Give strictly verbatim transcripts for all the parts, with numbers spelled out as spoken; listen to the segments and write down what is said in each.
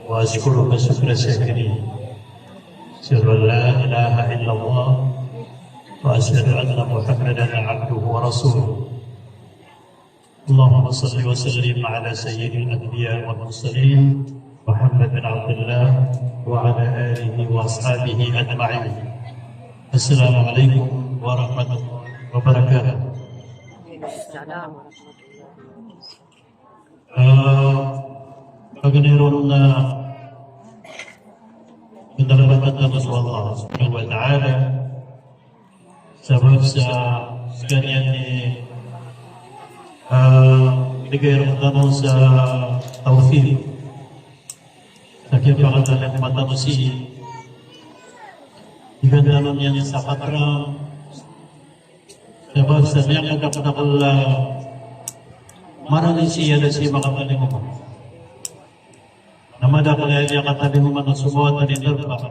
وأشكرك شكر الشاكرين. أشهد أن لا إله إلا الله وأشهد أن محمدا عبده ورسوله. اللهم صل وسلم على سيد الأنبياء والمرسلين محمد بن عبد الله وعلى آله وأصحابه أجمعين. السلام عليكم ورحمة الله وبركاته. Ah, paganay ron na pindalabatan tano so Allah Subhanahu wa Ta'ala, sabap sa skaniyan i, ah, bigay ron tano sa tawfiq. Sa kiyapakatalingoma tano sii, igan tano niyan sa katrang, sabap sa miyakadakdakl a marani sii a da sii makatalingoma. Na madakl a aya miyakatalingoma na so mawatan i darpa.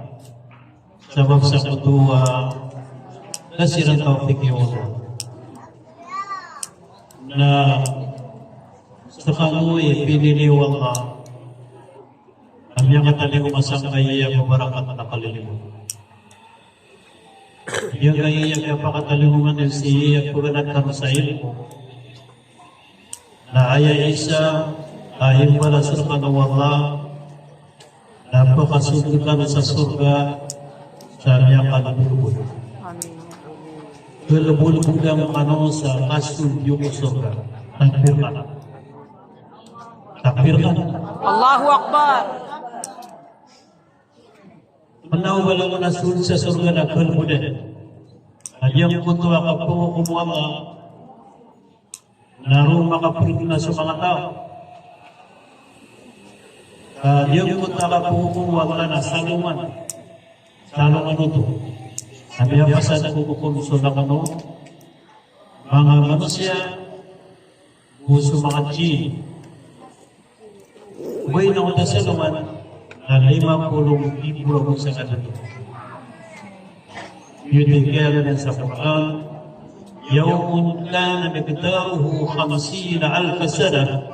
Sabap sa koto a da siran tawfiq o Allah. Na skano i pinili o Allah a miyakatalingoma sangkaya a babarakat na kalilimo. Giyangkaya a kiyapakatalingoma niyan sii a paganad tano sa ilmo. Na aya isa a imbalas rkano o Allah na pakasold kano sa sorga sa miyakalbolbod. Amin. Kalbolbodan kano sa kasold iyo ko sorga. Takbir kano. Takbir kano. Allahu Akbar. Kna o ba langon a sold sa sorga na kalbolbodan. Na giyangkoto a kapanghokom o Allah na roo makaprgn a so manga taw. Na giyangkoto a kapanghokom o Allah na salongan. Salongan oto a miyapasad ko hokom so langon o manga manosiya, go so manga jinn. Ogaid na oto a salongan na lima polo nggibo ragon sa kadato. Giyoto i kiyaaloy niyan sa Qur'an, "Yawmun kana miqdaruhu khamsina alfa sanah."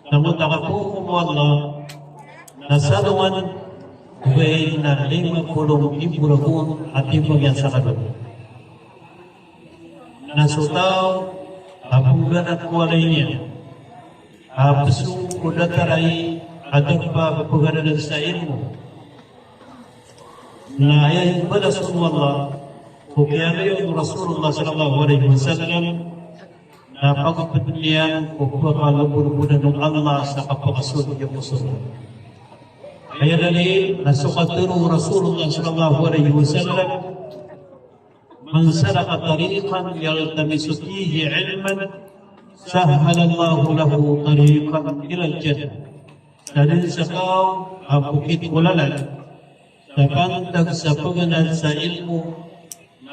Na oto a kapanghokom o Allah na salongan ogaid na lima polo nggibo ragon a timbang iyan sa kadato. Na so taw a pngganat ko walay niyan a psong ko datar a darpa a pphaganadan sa ilmo. Na aya imbalas o Allah ko kiyaaloy o Rasulullah sallallahu alaihi wasallam na pagpd iyan ko pkalbolbodan o Allah sa kapakasold iyan ko sorga. Aya dalil na so katharo o Rasulullah sallallahu alaihi wasallam, "Man salaka tariqan yaltamisu fihi ilman, sahhalallahu lahu tariqan ilal jannah." Sa dn sa kaw a pokit ko lalan sa pantag sa paganad sa ilmo,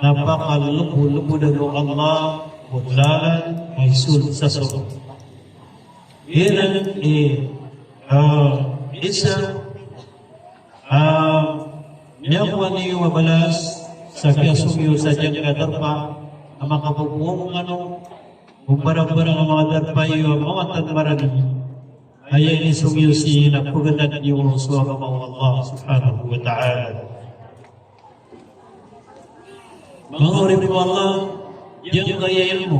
na pakalbolbodan o Allah ko lalan a isold sa sorga. Giyanan i, ah, isa a miyakowa niyo a balas sa kiyasong iyo sa giyangkaya darpa a makapopoon kano o barangbarang a manga darpa iyo a mawatan marani. Aya inisong iyo sii na paganad iyo so agama o Allah subhanahu wa ta'ala. Manga oripn o Allah, giyangkaya ilmo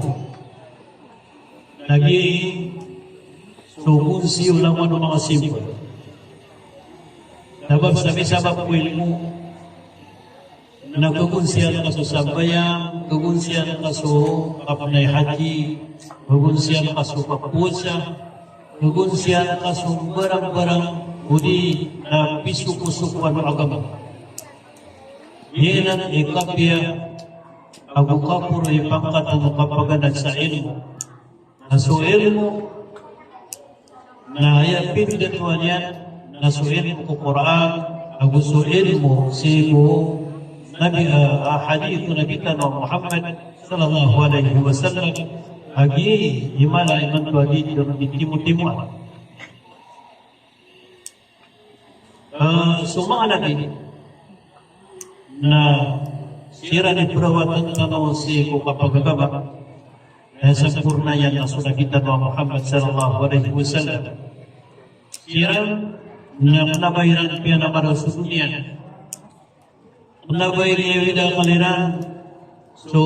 na giya so gonsi o langon o manga simba. Sabap sa misabap ko ilmo na kagonsiyan ka so sambayang, kagonsiyan ka so kapnay haji, kagonsiyan ka so kapowasa, kagonsiyan ka so mbarangbarang odi na pisokosokoan o agama. Giyanan i kapiya ago kaporo i pangkatan o kapaganad sa ilmo. Na so ilmo na aya pindatoan iyan na so ilmo ko Qur'an ago so ilmo sii ko Nabi, ah, ah, hadith o Nabi tano a Muhammad sallallahu alaihi wasallam. A giya i mala imanto a di dn di timotimoan. Ah, so manga nabi na siran i perawatan tano sii ko kapagagama, na samporna iyan na so Nabi tano a Muhammad sallallahu alaihi wasallam. siran, na kna ba iran piyanakaraw so doniya. Kna ba iran iyawid a akal iran so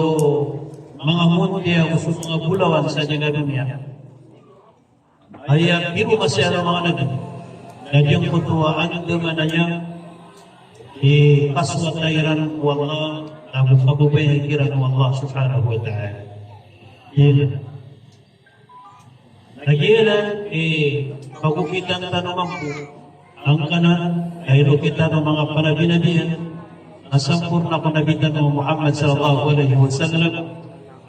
manga monti ago so manga bolawan sa giyangkai a doniya. Aya piro masa iyan a manga nabi, na giyangkoto a andamanaya i kasowata iran ko Allah, na kababayai kiran o Allah subhanahu wa ta'ala. Iyan. Na giyanan i pagokitan tano mambo angkanan a ino kitan o manga panabinabiyan a samporna ko Nabi tano Muhammad sallallahu alaihi wasallam,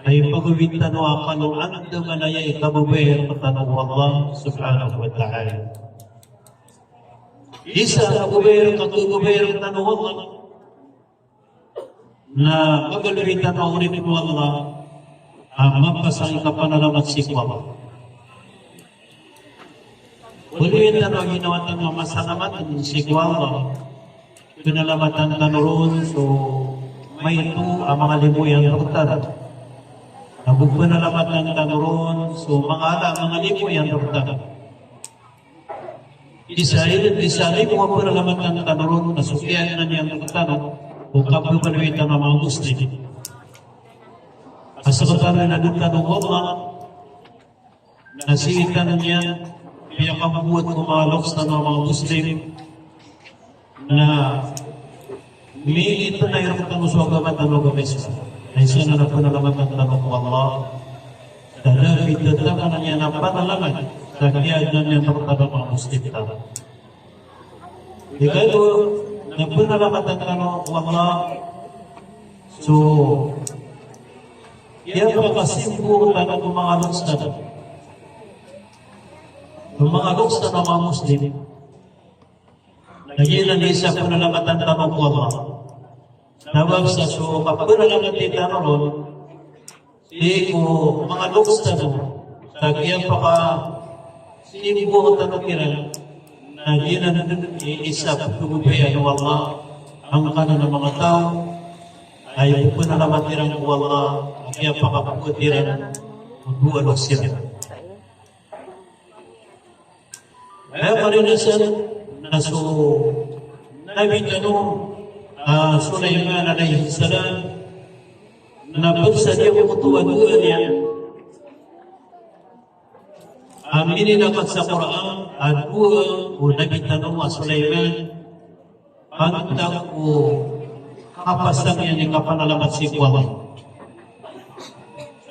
a ipagawid tano a kalo andamanaya i kababayai rktano o Allah subhanahu wa ta'ala. Isa a kababayai, kababayai rktano o Allah na kabaloy tano a oripn o Allah a mapasang i kapanalamat sii ko Allah. Baloy tano a ginawa tano a masalamat sii ko Allah. Pnalamatan tano ron so maito a manga limo iyan rktano. Ago pnalamatan tano ron so manga ala a manga limo iyan rktano. Isa, isa a limo a pnalamatan tano ron na so kiyaadna niyan rktano o kababaloy tano a manga Muslim. A sktano na dn tano o Allah na sii tano niyan piyakambowat ko manga loks tano a manga Muslim na minitnay rktano so agama tano a agama Islam. Na isa na pnalamatan tano ko Allah, na da pithataman iyan a panalamat sa kiyaadna niyan rktano a manga Muslim tano. Ikadowa na pnalamatan tano o Allah so kiyapakasimbo tano ko manga loks tano, ko manga loks tano a manga Muslim. Na giyanan i isa a pnalamatan tano ko Allah. Sabap sa so kapanalamati tano ron sii ko manga loks tano sa kiyapakasimbo tano kiran, na giyanan dn i isa a pkhababayaan o Allah angkanan a manga taw a ipphanalamati ran ko Allah a kiyapakapowat iran ko dowa loks iran. Aya karina san na so Nabi tano a Sulaiman alayhis salam, na pd sa giyangkoto a dowa niyan a mininakat sa Qur'an a dowa o Nabi tano a Sulaiman, pantag ko kapasang iyan i kapanalamat sii ko Allah.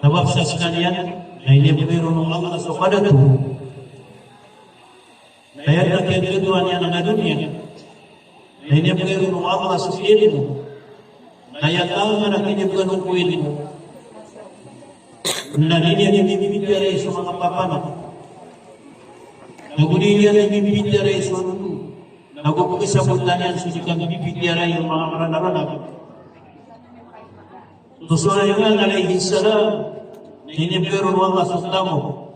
Sabap sa skaniyan na inibgay ron o Allah so kadato. Na aya na kiyadatoan iyan a doniya na inibgay ron o Allah so ilmo. Na aya taman a kinibgan on ko ilmo na di niyan inibitiyarai so manga papanak. Na go di niyan inibitiyarai so loto. Na go pkhasabotan iyan so di kambibitiyarai o manga maranaranag. So Sulaiman alayhis salam, na inibgay ron o Allah so tamok.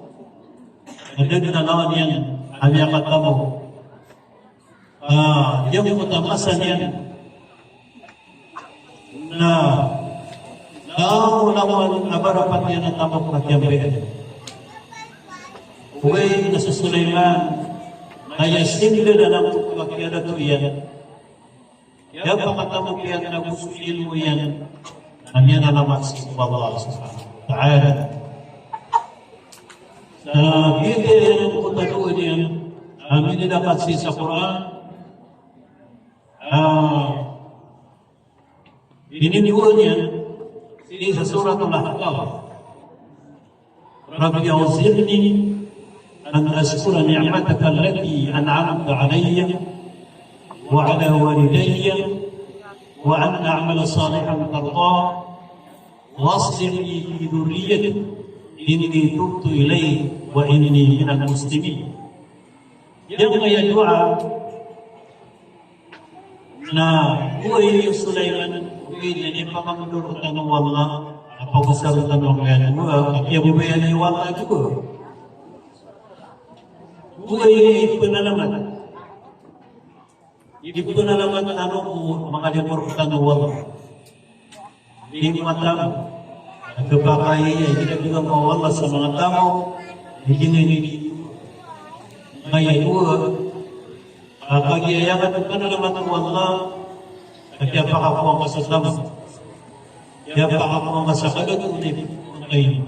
Na da dn a lawan iyan a miyakatamok. Ah, giyangkoto a masa niyan na langon-langon a barapat iyan a tamok na kiyambayaan. Ogaid na so Sulaiman na aya sindalan angkoto a kiyadato iyan, kiyapakatamok iyan ago so ilmo iyan na miyanalamat sii ko Allah subhanahu wa ta'ala. Sa giya iyan angkoto a dowa niyan a mininakat sii sa Qur'an, ah, inidowaa niyan sii sa Suratul Ahqaf. رب أوزعني أن أشكر نعمتك التي أنعمت علي وعلى والدي وأن أعمل صالحا ترضاه وأصلح لي في ذريتي إني تبت إليك وإني من المسلمين. Giyangkaya dowa na dowa i Sulaiman, ogaid na inipamangndao rktano o Allah a pagosar tano angkaya dowa a kiyababayaan o Allah a dowa. Dowa i pnalamat. Ipnalamat tano ko manga limo rktano o Allah. Di mata mo. Khapakay a inibgay o Allah sa manga tamok. Di giyangkai. Aya dowa, a kagiya aya ka dn panalamat o Allah, a kiyapakakowa ngka sa tamok, kiyapakakowa ngka sa kadato o ipmbowa ngka ini.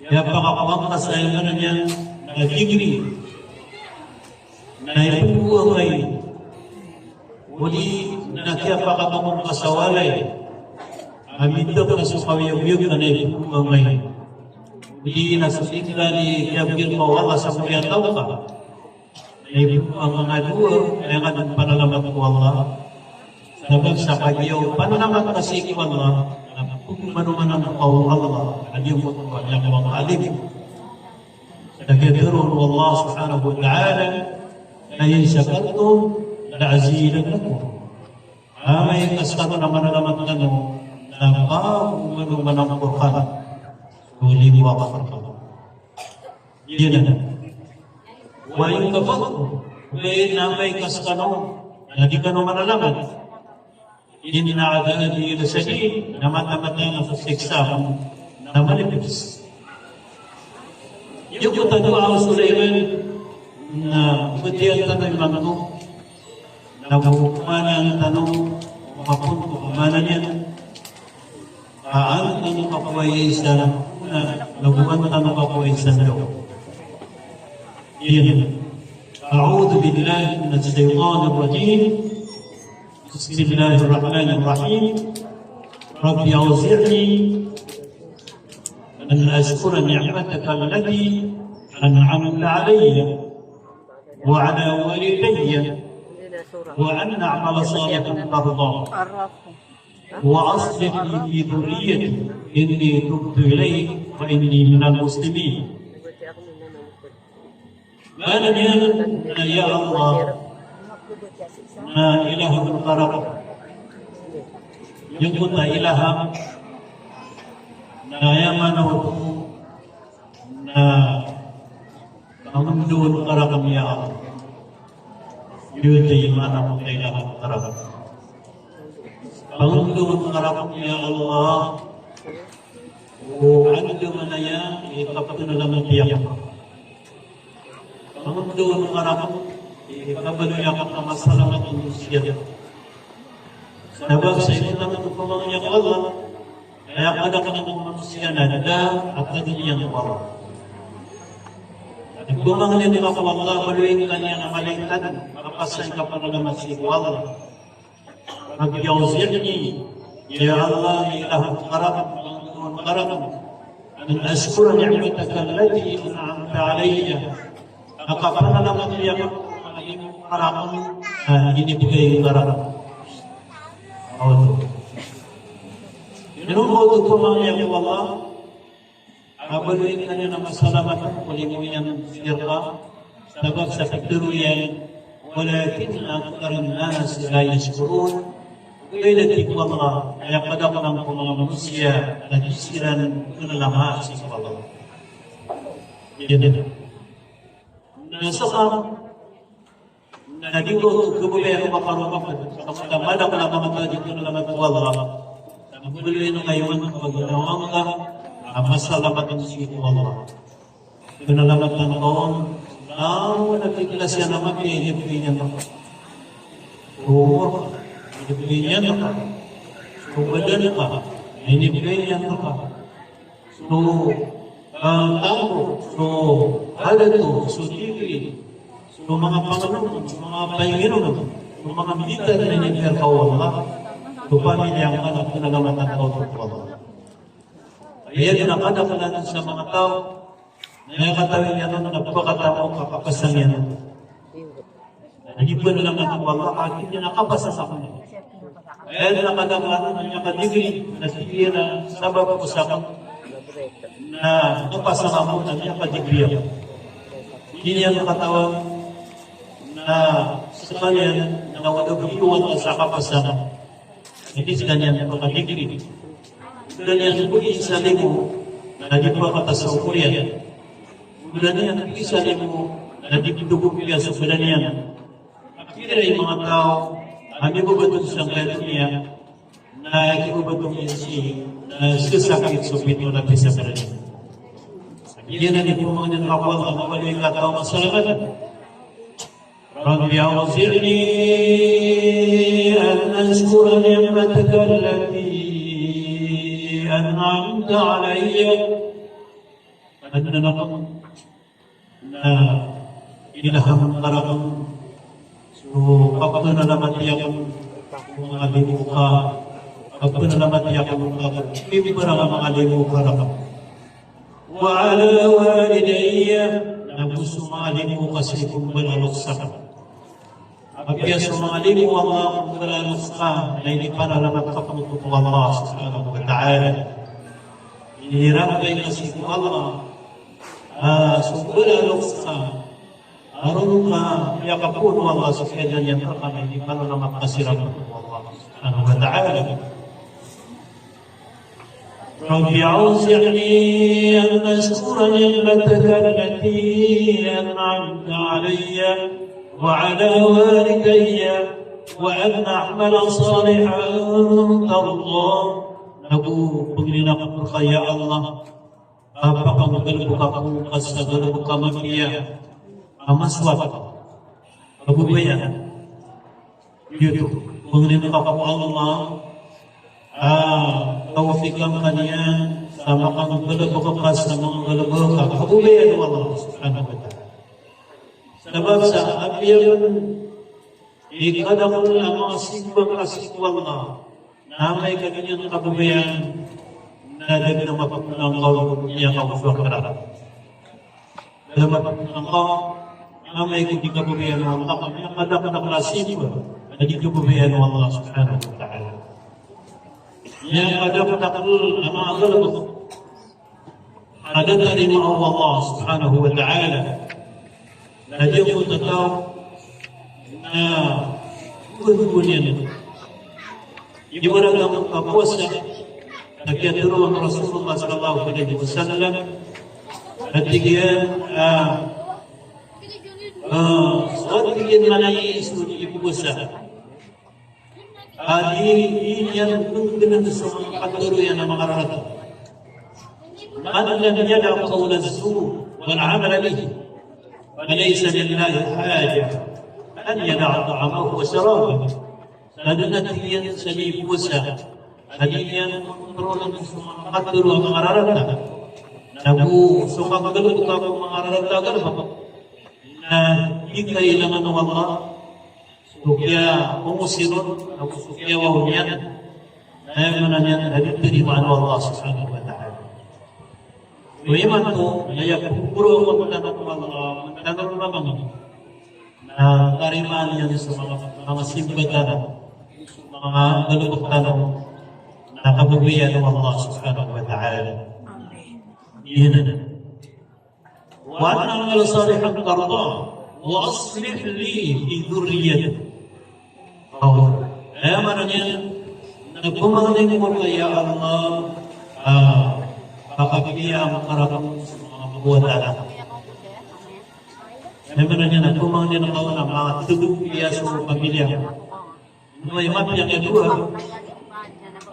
Kiyapakakowa ngka sa aya maana niyan na degree, na ipmbowa ngka ini. Odi na kiyapakakowa ngka sa walay a midak na so kawiyagoyag ka na ipmbowa ngka ini. Odi na so tig ka a kiyabgan ka o Allah sa moriyataw ka. Na ipmbowa ngka nga dowa, aya nga dn panalamat ko Allah. Sabap sa kagiya o panalamat ka sii ko Allah, na pagmanomanan ka o Allah, a giyangkoto a miyakaoma a alim. Sa katharo o Allah subhanahu wa ta'ala, "La in shakartum la azidannakum." Amay ka skano na manalamat kano, na pagmanomanan ko rkano so limo a katharo. Giyanan. Wa in kafartum, ogaid na amay ka skano na di kano manalamat, inna adhabi lashadid, na mataan a so siksa ko na manipis. Giyangkoto a dowa o Sulaiman na batiya tano imanto. Na go maana tano, makapoon ko maana niyan. An tano kakowa isa na, na go an tano kakowa isa na. Iyan. A'udhu billahi minash shaytanir rajim. Bismillahir rahmanir rahim. Rabbi awzi'ni an ashkura ni'mataka allati an'amta alayya wa ala walidayya wa an a'mala salihan tardah. Wa aslih li fi dhurriyyati inni tubtu ilayk wa inni minal muslimin. Maana niyan na ya Allah, na ilaham ka rakn. Giyangkoto a ilaham na aya maana oto na pangondoon ka rakn ya Allah. Giyoto i maana o ilaham ka rakn. Pangondoon ka rakn ya Allah. O andamanaya i kapanalamati ako. Pangondoon ka rakn i kabaloy ako a masalamat a manosiya. Sabap sa ino na pamangni ko Allah, aya kadaklan o manosiya na da a kadn iyan ko Allah. Pamangni ko Allah, baloy ka niyan a mala i kadn, kapasang ka panalamat sii ko Allah. Rabbi awzi'ni, ya Allah, ilaham ka rakn, pangondoon ka rakn, an ashkura ni'mataka allati an'amta alayya. A kapanalamati ako ko limo ka rakn a inibgay ngka rakn. Ino oto pamangni ko Allah. A baloy ka niyan a masalamat ko limo iyan sii rka, sabap sa pitharo iyan, walakinna aktharan nasi la yashkurun. Ogaid a tig o Allah, aya kadaklan ko manga manosiya na di siran pnalama sii ko Allah. Iyan. Na sakn, na di ko kababayaan o makaroma ka, sa madakl a manga taw a di pnalamat o Allah. Na baloy ka niyan a ginawa ngka a masalamat sii ko Allah. Pnalamatan ka on, na wala pkilasiyan a mapiya, inibgay niyan rka. So omor ka, inibgay niyan rka. So badan ka, inibgay niyan rka. So, ah, tamok, so kadato, so degree, so manga panganom, so manga painginom, so manga mita na inibgay rka o Allah, so pamilya ngka na pnalamatan ka oto o Allah. Aya dn a kadaklan sa manga taw, na aya katawi niyan on na pkhatamok a kapasang iyan on. Na di pn lamang ko Allah a giyanan a kapasang ako niyan. Aya dn a kadaklan a miyakadegree, na tig iyan a sabap ko sakn na kapasang ako na miyakadegree ako. Di niyan katawan na skaniyan na wada a giyoto sa kapasang. Aya skaniyan pkhadegree. Skaniyan pkhaisa limo, na di pkhatas o oriyan. Skaniyan pkhaisa limo, na di pkhadogo piya so badan iyan. Pira i manga taw a mibabatong sangkaya doniya, na aya kibabatong iyan sii na skasakit so pito na pisa badan iyan. Giyanan i pamangnin ko Allah a mabaloy ka taw a masalamat. رب أوزعني أن أشكر نعمتك التي أنعمت علي. Adn a nakaw na ilham ka rakn so kapanalamati akn ko manga limo ka, kapanalamati akn ko kapimbarang a manga limo ka rakn. Wa ala walidayya, na go so manga limo ka sii ko mbala a loks akn. Apiya so manga limo o Allah ko mbala a loks ka na inipanalamat ka pn oto ko Allah subhanahu wa ta'ala. Inirambay ka sii ko Allah, ah, so mbala a loks ka, a roo ka miyakapoon o Allah so kiyadn iyan rka na inipanalamat ka siran oto ko Allah subhanahu wa ta'ala. رب أوزعني أن أشكر نعمتك التي أنعمت علي وعلى والدي وأن أعمل صالحا ترضاه. Na go pangnin akn rka, ya Allah, a pakanggalbk ako ka sa galbk a mapiya a masowat. Kababayaan. Giyoto, pangnin ka ko Allah a tawfiqan ka niyan sa makanggalbk ka sa manga galbk a kababayaan o Allah subhanahu wa ta'ala. Sabap sa apiya pn i kadakl a manga simba ka sii ko Allah na amay ka niyan kababayaan, na da dn a mapmangkaw ko miyakaoswat ka. Da dn a mapmangkaw, amay ko di kababayaan o Allah, ka miyakadakdakl a simba a di kababayaan o Allah subhanahu wa ta'ala. Miyakadakdakl a manga galbk a da tarimaa o Allah subhanahu wa ta'ala. Na di ako tataw na gogoniyan. Ibarat a kapowasa, na kiyatharoa o Rasulullah sallallahu alaihi wasallam, na tig iyan, ah, ah, so tig iyan, manay so di powasa. Adi iyan pnggnan so manga katharo iyan a manga rarata. من لم يدع قول الزور والعمل به فليس لله حاجة أن يدع طعامه وشرابه. Sa dn a tig iyan sa di powasa, adi iyan kontrolan so manga katharo a manga rarata. Na go so kagalbk ko manga rarata a galbk na di kailangan o Allah so kiyaongosi ron, ago so kiyawaw niyan, na aya maana niyan na di tarimaan o Allah subhanahu wa ta'ala. So imanto, na aya pphoroman tano ko Allah, tano ron mamangni na tarimaan iyan so manga, manga simba tano, so manga galbk tano, na kababayaan o Allah subhanahu wa ta'ala. Iyan. وأن أعمل صالحا ترضاه وأصلح لي في ذريتي. Aw, aya maana niyan na pamangnin ko rka, ya Allah, ah, pakapiya angka rakn so manga pagowad anan. Aya maana niyan na pamangnin ko na makatagompiya so pamilya ko. Ino i mapiya a dowa,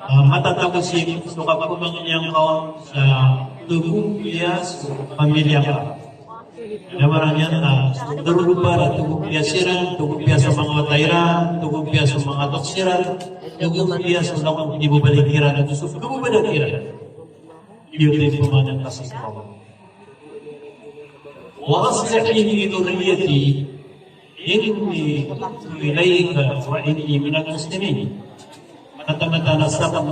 ah, matatago sii so kapamangni angka on sa tagompiya so pamilya ka. Aya maana niyan na so darodopa na tagompiya siran, tagompiya so manga wata iran, tagompiya so manga toks iran, tagompiya so langon o kinibabaling iran, ago so kababadag iran. Giyoto i pamangnin ka sii ko Allah. وأصلح لي في ذريتي إني تبت إليك وإني من المسلمين. Mataan, mataan a sakn,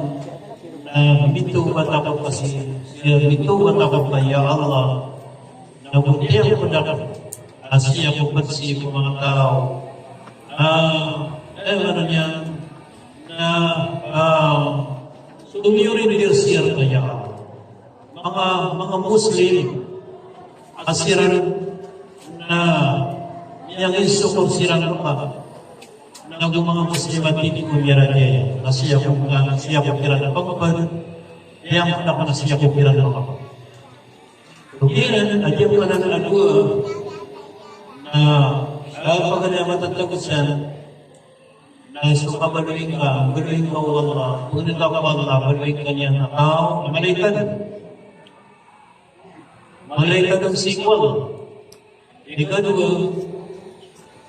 ah, mitawbat ako ka sii, mitawbat ako ka, ya Allah. Na go tiyapd ako a sii ako pd sii ko manga taw a, eh, maana niyan na, ah, somiyorindir sii rka, ya Allah. Manga, manga Muslim a siran na miyanginsokor siran rka, na go manga Muslim a titho iran iyan, na sii ako, na sii ako kiran pagpad, miyangkna ko na sii ako kiran rka. Iran a giyangkanan a dowa na, ah, paganay a matatago san, na so kabaloy ka, baloy ka o Allah, pangnin ka ko Allah, baloy ka niyan a taw a malaikat. Malaikat sii ko Allah. Ikadowa,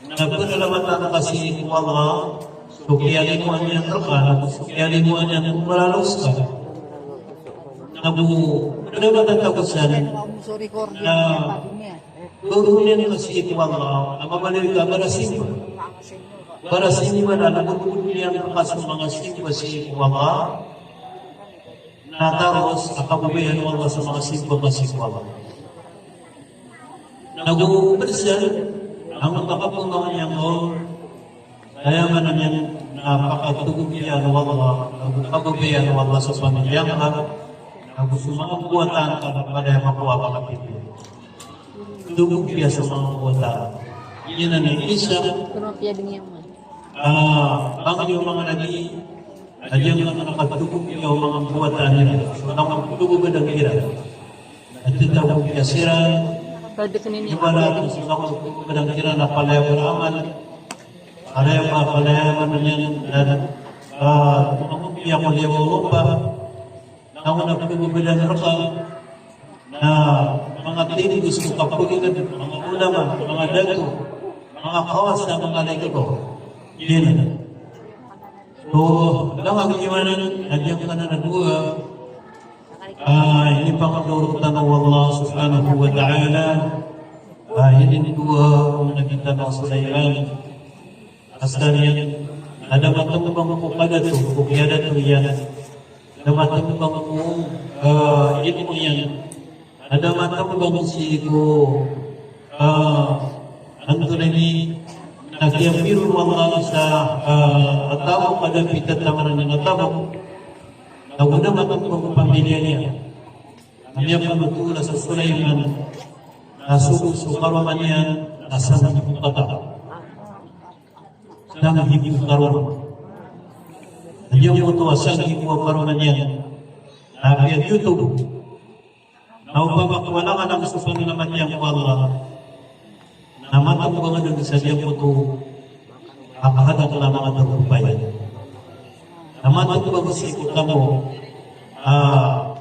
Na pzalamatan ka sii ko Allah so kiyalimoan iyan rka, na so kiyalimoan iyan ko maralos ka. Na go pzalamatan ka ko san, na poronen ka sii ko Allah, na mamaliyo ka barasimba. Barasimba na lagod-lagod iyan rka so manga simba sii ko Allah. Na taros a kababayaan o Allah so manga simba ka sii ko Allah. Na go pd san, angkoto a kapamangni angka on, aya maana niyan na pakatogop iyan o Allah, na go kababayaan o Allah so pamilya ngka, na go so manga mbawataan ka na palaya makowa a kapipili. Togop iyan so manga mbawataan. Giyanan i isa, ah, pangni o manga nabi, a giyangkanan a katogop iyan o manga mbawataan iran. So manga mbawataan kiran. A tatawag iyan siran. Ibarat so manga mbawataan kiran na palaya baramal. Palaya, palaya maana niyan na, ah, manga mbawataan ko liyawaw o lompa. Na go na pagbabalan rka na manga tindg ko kapagingd, manga ulama, manga dato, manga kawasa, manga lagid o. Giyanan. So langon iyan a giyangkanan a dowa a inipangndao rktano o Allah subhanahu wa ta'ala. A inidon dowa o Nabi tano a Sulaiman. Asar iyan, na da matmbang ko kadato, ko kiyadato iyan. Da matmbang ko, eh, ilmo iyan. Na da matmbang sii ko, eh, antonaa ini, na kiyapiro o Allah sa, eh, a taw a da pitataman iyan a taw. Na go da matmbang ko pamilya niyan. Na miyapanothol a so Sulaiman, na so, so karoma niyan, na sanggibo kataw. Sanggibo karoma. Giyangkoto a sanggibo a karoma niyan na apiya giyoto. Na opama ka walang anak so panalamat iyan ko Allah, na matmbang dn sa giyangkoto a kahadakl a manga taw ko paya. Na matmbang sii ko tamok, ah,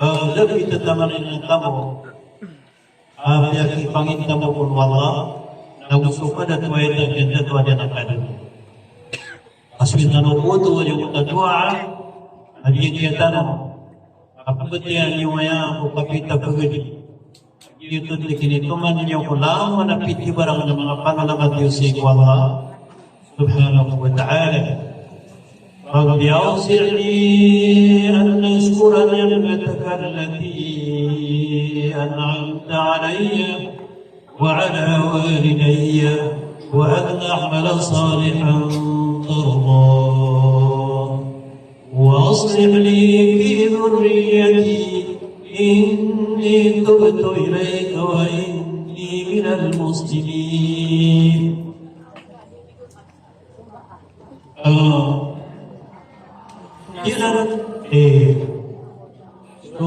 ah, da pitataman iyan a tamok. A, piyakipangin tamok on o Allah, na go so kadatoay ta, kadatoay a di na kadatoay. Aswin tano oto a giyangkoto a dowa a giyangkaya tano a pmbatiya niyo aya ko kapita pagadi. Giyoto i kinitoman niyo ko langon a pitibarang na manga panalamat iyo sii ko Allah subhanahu wa ta'ala. رب أوزعني أن أشكر نعمتك التي أنعمت علي وعلى والدي وأن أعمل صالحا ترضاه وأصلح لي في ذريتي إني تبت إليك وإني من المسلمين. Ah, giyanan, eh, so,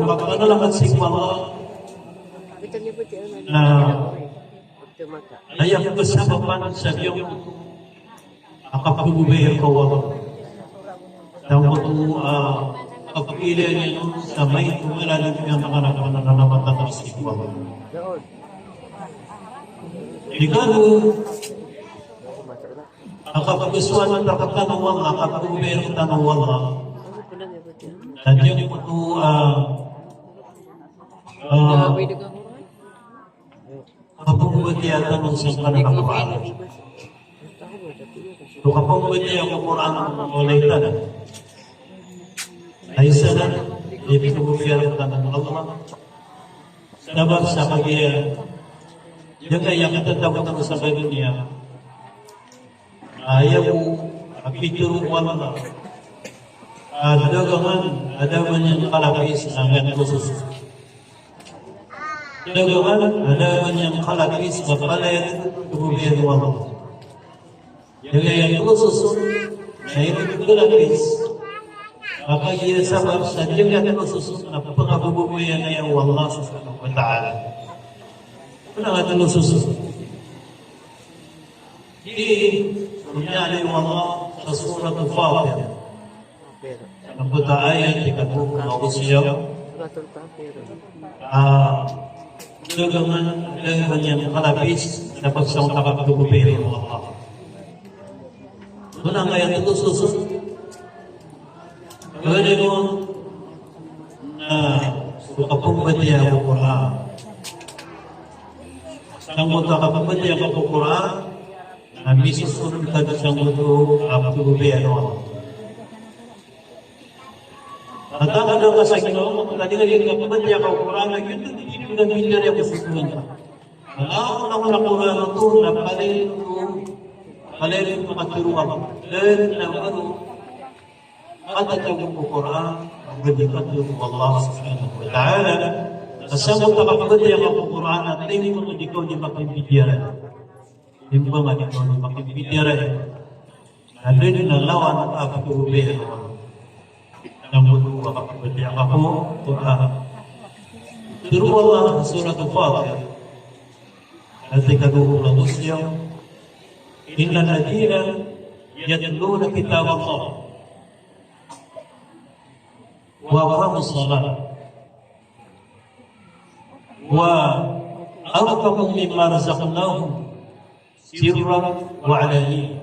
pagpanalamat sii ko Allah na aya kasabapan sa giyangkoto a kapagobay ko Allah. Giyangkoto a kapagilay niyan sa maito a malalim a manga panalamat sii ko Allah. Ikadowa, a kapagoswaan rktano o Allah, a kapagobay rktano o Allah. Na giyangkoto a, a, a, kapagobatiya tano sangkanan a Qur'an. So kapagobatiya ko Qur'an o Allah tano. Ay isa na, di kapagobatiya rktano o Allah. Sabap sa kagiya, giyangkaya katatago tano sa doniya. Aya bo a pitharo o Allah a dagangan a da man iyan kalapis na miyatlosos. Dagangan a da man iyan kalapis na palaya dn ko bobay o Allah. Giyangkaya tlosos on na ino kalapis. Makagiya sabap sa giyangkaya tlosos on na pkhaboboyan iyan o Allah subhanahu wa ta'ala. Pkhatlosos on. Di, so miyalimo o Allah sa Surat Al-Fatir. Angkoto a ayat i katlo ko siyaw. Ah, Dagangan, dagangan iyan kalapis, na pagsangotan ka ko biyaya o Allah. Tonaa angkaya tososon? Aya niyo na so kapembatiyaa ko Qur'an. Sangkoto a kapembatiyaa ko Qur'an, na misosold ka sangkoto a kapembatiyaa ko Qur'an. Tatanto ka sa ginawa mo, na di ka di kapembatiyaa ko Qur'an, na giyoto di ka di ko so Qur'an. Na ako na ko na Qur'an oto, na palaya oto, palaya oto makatero ako. Dn na baro matatago ko Qur'an, a gii matero o Allah subhanahu wa ta'ala. Sangkoto a kapembatiyaa ko Qur'an, na di ko di makipitiyarai. Di ko di makipitiyarai. Na dn na lawan a kapembatiyaa ko Qur'an. Sangkoto a kapembatiyaa ko Qur'an. Tero o Allah, Surat Fatir, ayat ika dowa polo ago siyaw, "Innal ladhina yatluna kitaballah wa aqamus salah wa anfaqu mimma razaqnahum sirran wa alaniyah,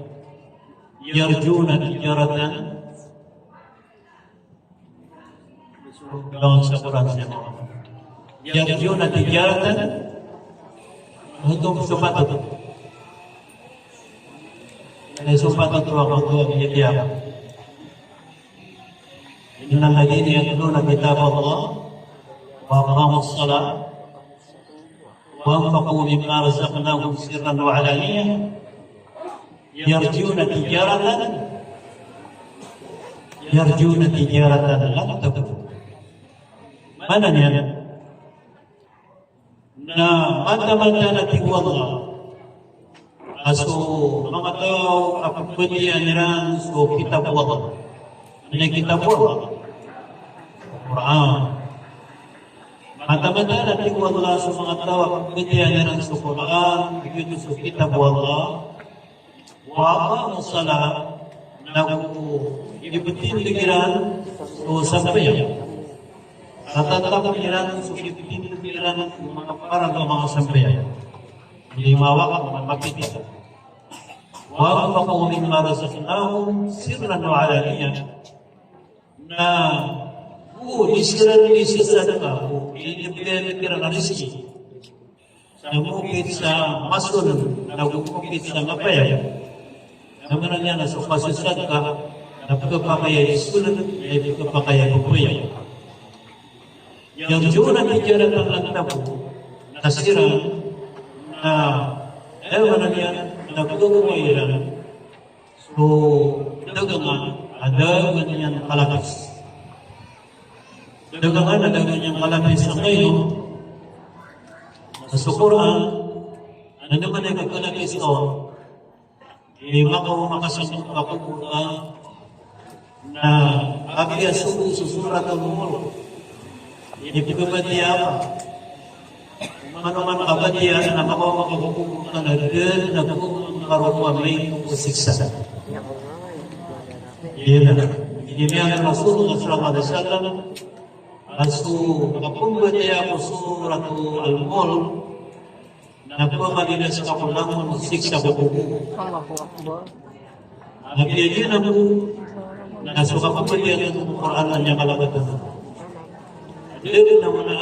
yarjuna tijaratan." Lawan sa Qur'an siya. "Yarjuna tijaratan." Oto so patot. Aya so patot o Allah, oto a biyatiya. "Innal ladhina yatluna kitaballah wa aqamus salah wa anfaqu mimma razaqnahum sirran wa alaniyah, yarjuna tijaratan, yarjuna tijaratan lan tabur." Maana niyan na mataan-mataan a tig o Allah a so manga taw a pembatiyaa iran so kitab o Allah. Aya kitab o Allah, Qur'an. Mataan-mataan a tig o Allah a so manga taw a pembatiyaa iran so Qur'an, giyoto so kitab o Allah. Wa aqamus salah, nago ipetindeg iran so sambayang. Tatapakn iran so ipetindeg iran so manga parag a manga sambayang. Lima wakto, manga pito. Wa anfaqu mimma razaqnahum sirran wa alaniyah. Na go di siran di sadaka, go di iyan kiran a rizki. Sa mokit sa masoln, nago mokit sa mapayag. Na maana niyan na so kasosadka na pkhapakay a isoln, na pkhapakay a ipapayag. Yarjuna tijaratan lan tabur, na siran na, aya maana niyan na pkhapakay iran so dagangan a dagangan iyan kalapis. Dagangan a dagangan iyan kalapis. Angkaino? Na so Qur'an, na anda man i kakalapis on, i makaoma ka sangkoto a kababaya, na apiya so, so Suratul Mulk, ipkhabatiyaa ka. Manoman kabatiyaa na makaoma ka ko kababaya, na da dn a kababaya a maito ko siksa. Aya na, aya na Rasulullah sallallahu alaihi wasallam a so kapembatiyaa ko Suratul Mulk na pkalidas ka ko langon o siksa ko kababaya. Allahu Akbar. Na giyanan bo na so kapembatiyaa tano ko Qur'an na miyakalabat tano. Dn na maana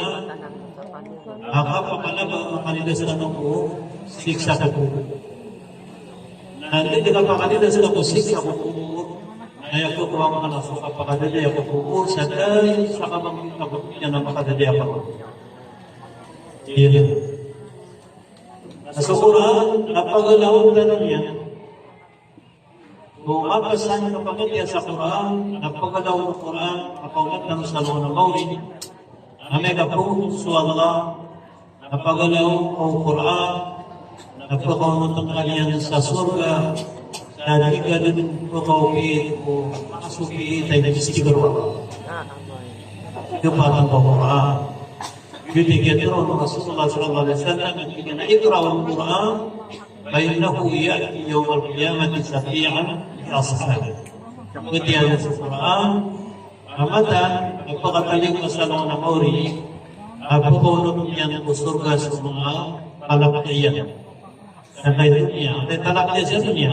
a kapakalabat, makalidas tano ko siksa ko kababaya. Na dn a kapakalidas tano ko siksa ko kababaya, na aya ko kababaya na so kapakalidas ko kababaya sa dai sa kababaya na makalidas ko kababaya. Aya na. Na so Qur'an na pagalaon tano niyan. So mapasang na pagadiya sa Qur'an, na pagalaon o Qur'an, na pagalaon sa lawan a maori. Na miyakapoon so Allah, na pagalaon o Qur'an, na pagalaon o tangkaliyan sa sorga, na di ka dn pagawpit o makasopiit a inistigaro. Kapatan ko Qur'an. Giyoto i kiyatharoa o Rasulullah sallallahu alaihi wasallam, a tig iyan a, "Iqra'ul Qur'an, fa innahu ya'ti yawmal qiyamati shafi'an li ashabihi." Pagadiya so Qur'an, a mataan a pakatalingoma sa lawan a maori, a pkaonot iyan ko sorga so manga kalapd iyan. Sa kay doniya, kay talapd iyan sa doniya.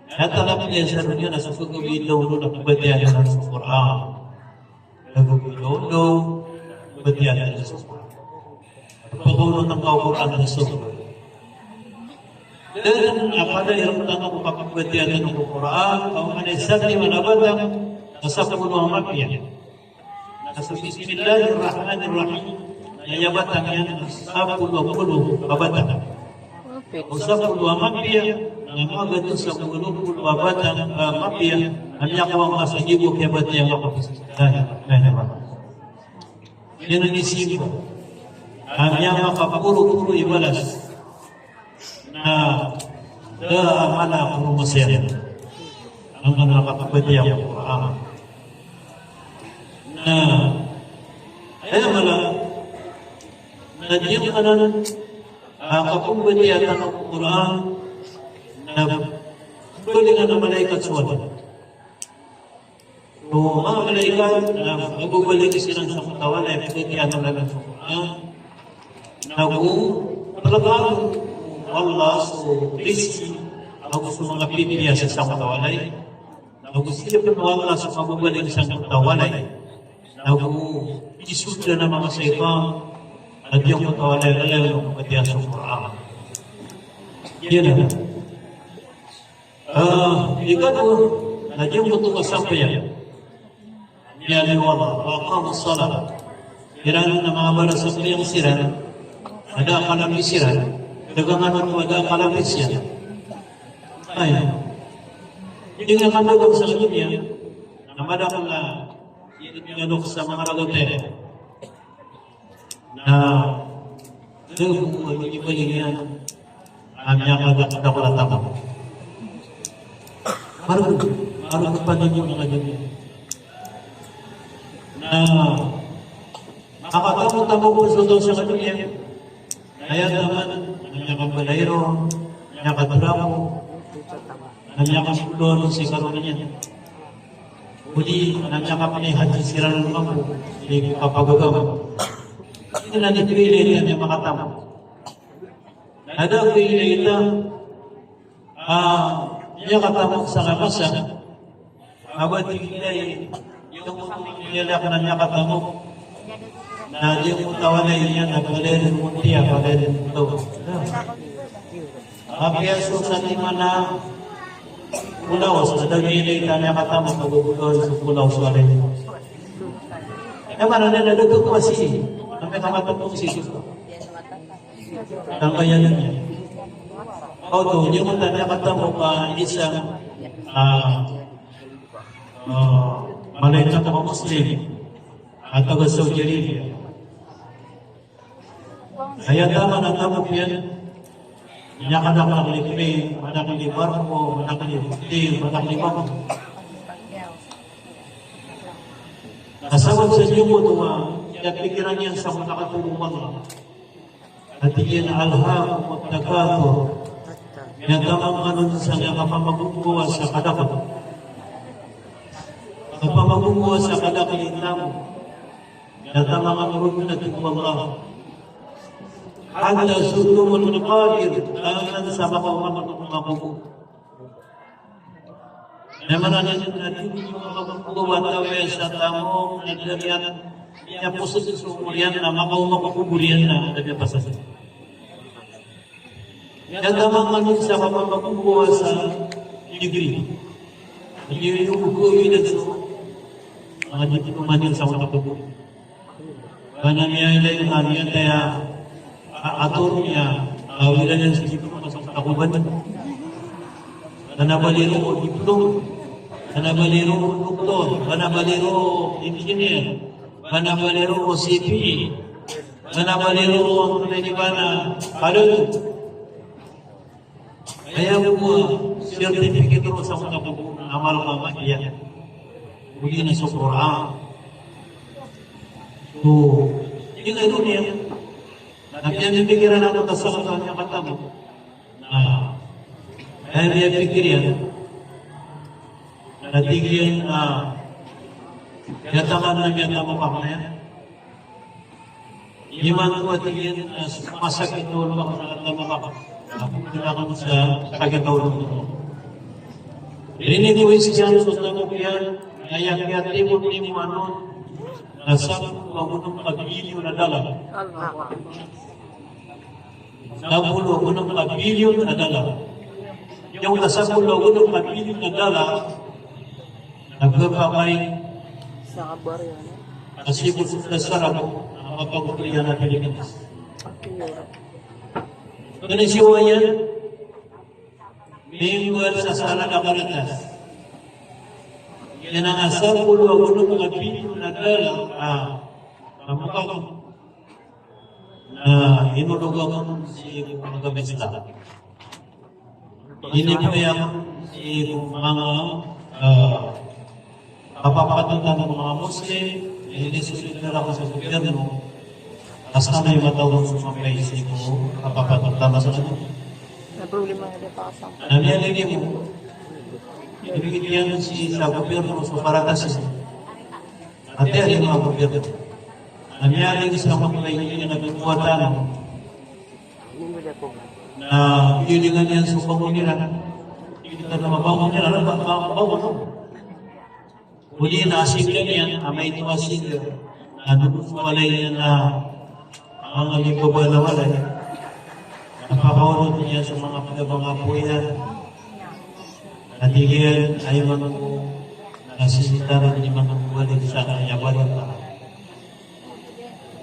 Kay talapd iyan sa doniya na so gagawii niyan na pmbatiyaa niyan so Qur'an. Gagawii niyan na pmbatiyaa niyan so Qur'an. Pkaonot angka o Qur'an na so Dn a pd a iran tano ko kapmbatiyaa tano ko Qur'an, ka oman i isa dn i mala a batang, na sapolo a mapiya. Na so Bismillahirrahmanirrahim, na aya batang iyan na sapolo a polo a batang. O sapolo a mapiya, na magatos a polo a polo a batang, a mapiya, a miyakaoma sa gibo kiyabatiya ngka ko Bismillahirrahmanirrahim. Iyan a misimba. A miyakaporoporo i balas. Na da a mala a poromasaya. Angkanan a kapmbatiyaa ko Qur'an. Na aya mala, na giyangkanan a kapmbatiyaa tano ko Qur'an, na pmbalikan a malaikat so walay. So manga malaikat na mababalik siran sangkoto a walay, pd a kiyaadn iran so Qur'an. Na go palagaan o Allah so rizki ago so manga pipiya sa sangkoto a walay. Na go siyapn o Allah so mababalik sangkoto a walay. Na go isold a manga shaytan a giyangkoto a walay, walay a kapmbatiyaa so Qur'an. Iyan na. Ah, ikadowa, na giyangkoto a sampay a miyaliyo o Allah, wa aqamus salah. Iran na manga barasambayang siran, a da a kalapis iran, tagangan oto a da a kalapis iyan. Ay, di nga kadagang sa doniya, na madakl a iyalok sa manga ragat iyan. Na da bo a minibaling iyan a miyakadakdakl a tamok. Margn, margn pn iyan a kadakl. Na makatamok-tamok pn so taw sa kadakl iyan. Aya taman, na miyakabalay ron, miyakadrako, na miyakasolo ron si karoma niyan. Odi na miyakapnay hadji siran mambo, di kapagagam. Ino na di pili iyan a makatamok. Na da pili iyan a, ah, miyakatamok sa kamasa. Aba di pili iyan, iyan ko miyalak na miyakatamok. Na di ko tawalay iyan, na pagalayan ko tiya, pagalayan ko taw. Apiya so satiman a polaos, na da giya i tano a katamok a gogolawan so polaos a walay. Aya maana niyan na da to ko masi, na miyakatamok si so. Tangkayan niyan. Oto, di ko tano a katamok a isa, ah, ah, malaikat a Muslim, a taga Saudi Arabia. Aya taman a tamok iyan, miyakadakdakl i plane, madakl i barko, madakl i hotel, madakl i bangko. Na sabap sa giyangkoto a, iyan pikiran iyan sa makatorog o Allah. A tig iyan a alhakumut takathur. Aya taman kano sa miyakapamagombawa sa kadakl. Kapamagombawa sa kadakl i tamok. Aya taman kano ron na tig o Allah. Hatta zurtumul maqabir, taman sa makaoma ko manga kobo. Aya maana niyan na di niyo makaoma ko taw a miyasa tamok, na da niyan, niyan posoon so omor iyan na makaoma ko kobo iyan na da niyan pasasa. Aya taman kano sa kapamagombawa sa degree. Di niyo ogowi na so manga diploma niyan sa manga kobo. Ba na miyailay na miyataya a, ator niyan, a, awiran iyan so diploma sa manga kobo. Ba na bali ron o diploma. Ba na bali ron o doktor. Ba na bali ron o engineer. Ba na bali ron o C P A. Ba na bali ron o, ano ba na, pilot. Aya bo a certificate ron sa manga kobo, amal ka matiya. Odi na so Qur'an. So, ino ino niyan. Na piyamipikiran ako ta sa kataw niyan katamok. Na, aya miyapikir iyan. Na tig iyan, ah, aya taman na miyatamok ako niyan. Imanto a tig iyan a so masakit a olo akn na katawan akn. Ako kna akn sa sakit a olo. Rinigowis iyan so tamok iyan, na aya kiyatimotimo anon na sapolo ago onom ka bilyon a dollar. Sapolo ago onom ka bilyon a dollar. Aya sapolo ago onom ka bilyon a dollar na khapakay sa kabar iyan. Kasi ko sa sarap ko, mapagpapalian a Pilipinas. Kena siwa iyan, minggu sa sala na karitas. Iyan a sapolo ago onom ka bilyon a dollar, ah, na makakom. Na inodog akn sii ko manga gamit sa. Inibgay akn sii ko manga, ah, kapapatotan o manga Muslim, inisoldar akn sa gobyerno. Ka sanay mataw so manga pay sii ko kapapatotan sa. Na problema na di pa kasama. Na miyaligay ko. Inibgay iyan sii sa gobyerno so paratas iyan. Ati a di manga gobyerno. Na miyaling sa manga kaibigan na pagkuwatan. Na pilingan iyan so bangon iran. Kita na mabangon iran, ba, ba, bangon. Odi na asinggan iyan, amay ito asinggan. Na doon sa walay iyan na manga limbaba na walay. Na pakaonot iyan so manga pagabang apo iyan. Na tig iyan, aya man ko na sisitaran iman ko walay sa kanya walay ka.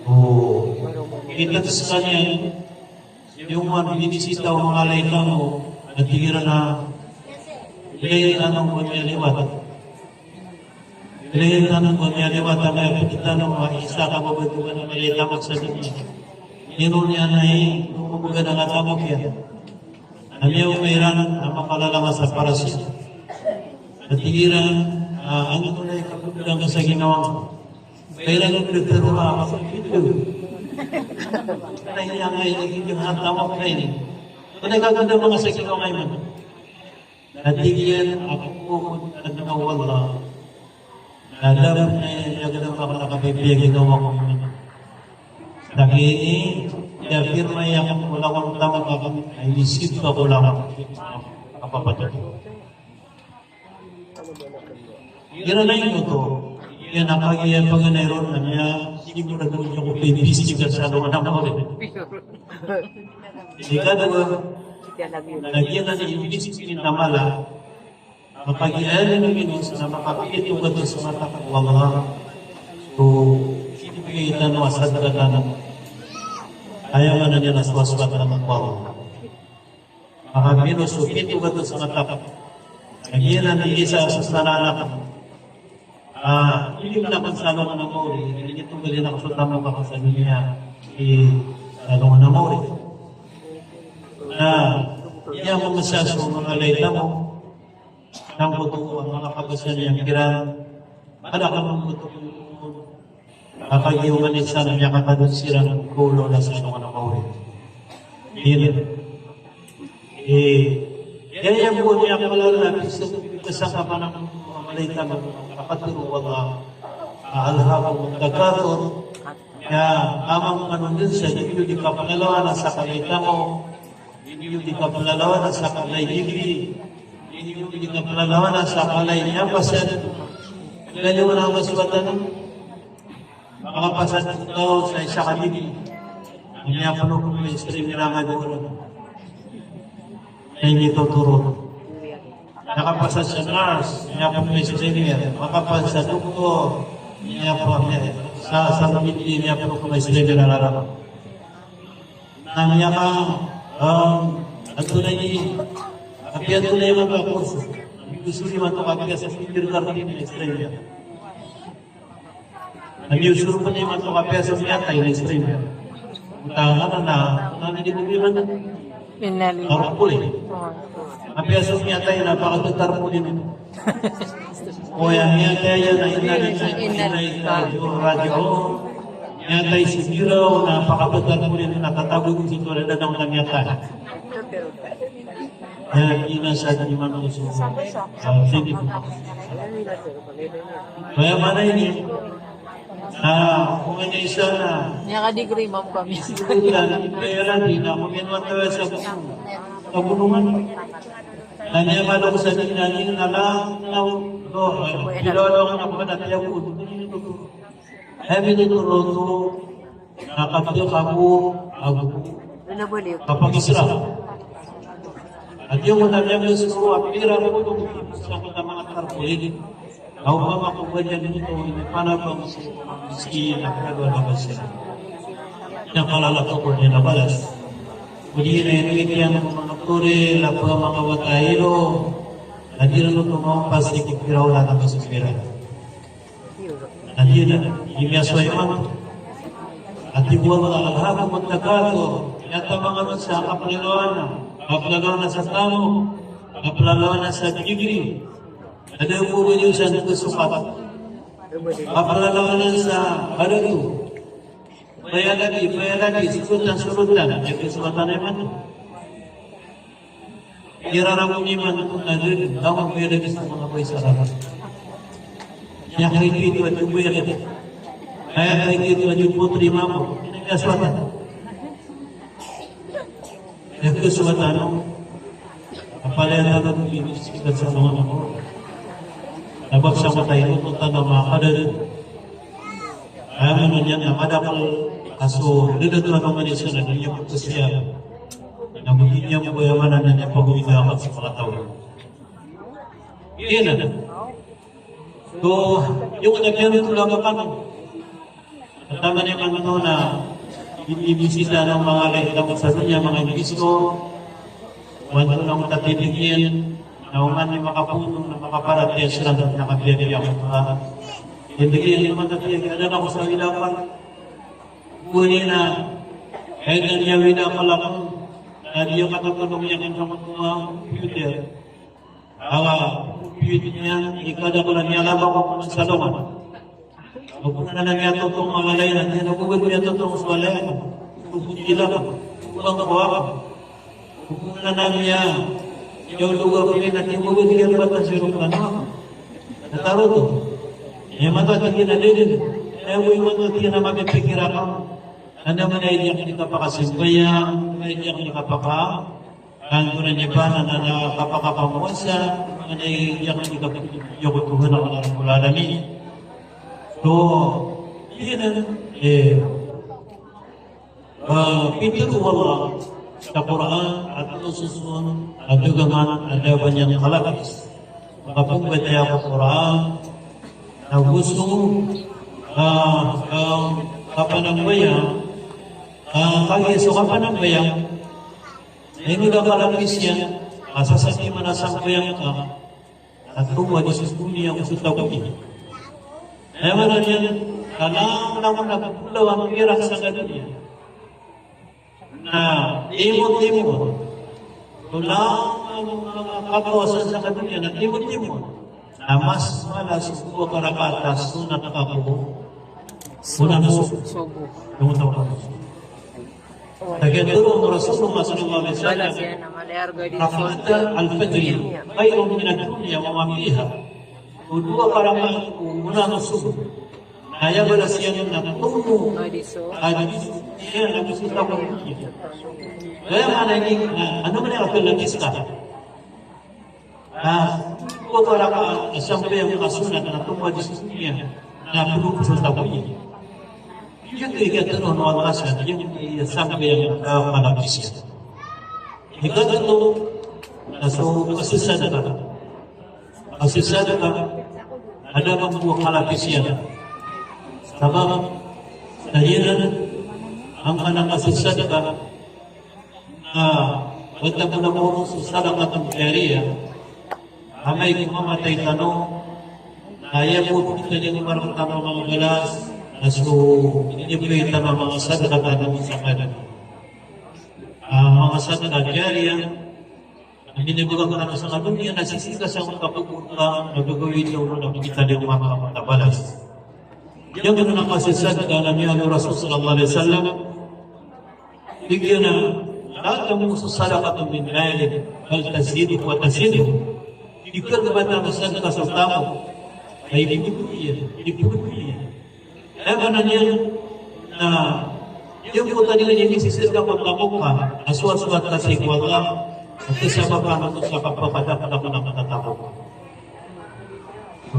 O, kita skaniyan, iyo man binisita o manga alay tano, na tig iran a, ilay tano ba miyaliwat. Ilay tano ba miyaliwat, amay a pd tano a isa ka babatong a manga alay tano sa doniya. Ino niyan a i, ino ba gana nga tano kiya. Aya o mairan a mapalalawas a parasit. Na tig iran, ah, antonaa i kapagdam ka sa ginawa ngka? Kailangan ko dito a mapagdam. Na aya nga ini, ini nga tama ko na ini. Antonaa i kapagdam ka sa ginawa ngka iman? Na tig iyan, ako ko, ko, ko, ko, ko, ko, Na dapat na aya ginawa ko na kapipiya ginawa ko iman. Lagid i, aya firma iyan ko langon tama ko, ay inisip ko langon. Kapapatay. Iran na ino oto, iyan a kagiya paganay ron na miya, siguro na doon ko pipisi ka sa doon na mawari. Ikadowa, lagid iyan a ibisi ko na mala, Kapagiya iyan a minos na makapito gatos mata ko Allah. So, ibigay tano a sadaka tano. Aya maana niyan na sowasowat tano ko Allah. Makaminos so pito gatos mata ko. Lagid iyan a isa sa sanan akn. Ah, ilik akn sa alongan a mawri, ilik akn sa alongan a mawri. Na, iya mamasa so manga alay tano. Sangkoto a manga kabasa niyan kiran, kada ka mangkoto a kagiya oman i isa na miyakatadod siran ko olo na sa alongan a mawri. Ino. Eh, aya bo a miyakala na bisa, bisa ka manang manga alay tano, kapatero o Allah, a alhakumut takathur, aya amang manondon sa di niyo di kapalalawan a sakali tano, di niyo di kapalalawan a sakali gigi, di niyo di kapalalawan a sakali niyan pasad. Lalo na mas watan, makapasad ko taw sa isa ka gigi. Miyapno ko may streamer a gawii. Ay, di totoro. Makapasad sa nurse, miyapno ko may streamer. Makapasad sa doktor, miyapno, sa, sa gigi, miyapno ko may streamer a rarama. Na miyaka, um, antonaa i, apiya antonaa i manga kurso. Gusto niyo man to kapiya sa kindergarten na streamer. Na miyosorop imanto kapiya so miyatay na streamer. Oto na, na, na, di ko bilang. Innalillahi. Tarpulin. Kapiya so miyatay na pakatatarpulin. O aya miyatay na innalillahi wa inna ilaihi raji'un. Miyatay si Giraw na pakatatarpulin na tatago ko sii ko lada na miyatay. Aya inasad imanto so, ah, sini. Aya maana ini, Na, ko miyakaisa na. Miyaka-degree, ma'am, kami. Iyan, kaya lang, di na ako minwatawa sa, sa bulungan. Na niya malok sa di na, di na lang, na, do, eh, di na lang ako na tiyago. Ay, minuturo to, na kapil kamo, ago. Kapag-Isra. At yung una niya, gusto ko, ang pira ko itong sa mga tarpaulin. Aw, mama ko ba dyan dito, hindi pa na ba gusto ko mag-miski, na pira ba na ba siya? Niya kalala ko po niya na balas. Kundi na yung ikiyan ko mga turi, lapa mga wata ilo. Na di rin ito mga pasti ko pira wala na ba sa pira. Na di na, di niya so iman. At di buwan na alhakumut takathur. Yata mga sa kaplalawan na. Kaplalawan na sa tamo. Kaplalawan na sa degree. Ada po ba yung sa nagkasukat? Kaplalawan na sa harado. Bayalagi, bayalagi, sulutan, sulutan. Yung kasukatan na iman. Iraramo niyo man ko na dun, tama ko yung lagi sa mga boy sa harap. Niya kayo ito, ito, ito, ito, ito. Kaya kayo ito, ito, ito, ito, ito, ito, ito, ito, ito, Ito so matano, kapalaya na lang, inis kita sa mga ako. Nabagsak ko tayo, kung tanda mga kadal. Kaya mo na niyan na madakal, kaso, dito to ano man isa na niya po siya. Na magiging niya po yung mana na niya pag-uwi na ako sa mga tao. Iyan na. So, yung nagkaroon ko lang ako. At tama naman ito na binibisita ng mga lahi ko sa dunya, mga investor. Wanto na ko tatindegin, na oman ni makapunong na makaparatiyaya sila na nakabiyabiya ko pa. Tindegin naman tatindegin, ada na ko sa wilapan. Kunin na, kahit na niya wila ka lang, na di yung katatanong niya kung sa mga computer. Awa, piyot niyan, ikada ko na niyan laba ko sa longan. Opo na niyan totong mga lain, niyan opo niyan totong sa lain. Opo nila, opo ko ako. Opo na niyan, yung lugar ko rin, at yung opo niyan batas yung ano. Nataro to. Yung mata tingin na din, yung mata tingin na mapipikir ako. Ano man ay diyan kita pakasimbayang, ay diyan kita paka- Kan ko na niyan ba na, na, na kapakapamowasa, na iyak di ka, iyak ko Tuhan a Rabbul Alamin. So, iyan, eh, ah, pitharo o Allah sa Qur'an, a tososon a dagangan a da ba niyan kalapis. Makapagbataya ko Qur'an, na gusto, ah, ah, kapanambayang, ah, kagi so kapanambayang, Na ino da kalapis iyan, a sasatiman a sambayang ka, na tomo a di so doniya ko so tago iyan. Aya maana niyan, na langolangon a bolawan iran sa doniya. Na timotimo, so langolangon a kakawasan sa doniya, na timotimo. Na mas mala so dowa ka rakaat a sonat ka ko, ko na so, so, so, Lagid o Rasulullah sallallahu alaihi wasallam, "Rak'ata al-fajri khayrun min ad-dunya wa ma fiha." O dowa ka rakaat ko ona ko sobo. Na aya balas iyan na tomo a di so, iyan na di so tago iyan. Aya maana niyan, na ano man iyan a kalapis ka. Na dowa ka rakaat a sambayang a sonat na tomo a di so doniya, na polo ko so tago iyan. Giyoto i katharo o Allah sa giyoto i sambayang a kalapis iyan. Ikatlo na so kasasadka. Kasasadka, a da mambo a kalapis iyan. Sabap sa iyan, angkanan a kasasadka, na wata ko na mawrong so sadaqatun jariyah. Amay ko mamatay tano, na aya bo pitharo tano a manga balas, na so inibgay tano a manga sadaka tano sa kadn. Ah, manga sadaka jariyah, a inibgay tano sa kadn, iyan na sii ka sa kapagpunta, na gagawii tano na pitharo a manga balas. Giyanan a kasasadka na miyaaloy o Rasul sallallahu alaihi wasallam, Tig iyan a, la tanqusu sadaqatun min malin, bal tazidu wa tazidu. Di khagbatan o sadaka so taw a ipogo iyan, ipogo iyan. Aya maana niyan na giyangkoto a di ka niyan misisir ka ko tamok ka, a so, a so a tasi ko Allah, a sabap anan sa kapakadakdakl a makatatako.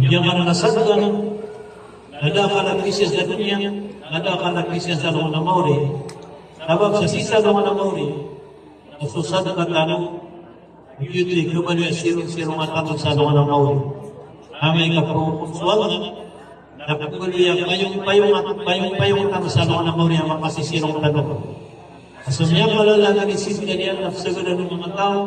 Giyangkanan a sadka na da a kalagis iyan sa doniya, na da a kalagis iyan sa alongan a maori. Sabap sa sii sa alongan a maori, a so sadka tano, giyoto i khabaloy a sirong-sirongan tano sa alongan a maori. Amay ka phoon so Allah na pagaloy a payong-payong, payong-payong tano sa alongan a maori a makasisirong tano. A so miyakalala a inisidka niyan na sagad o manga taw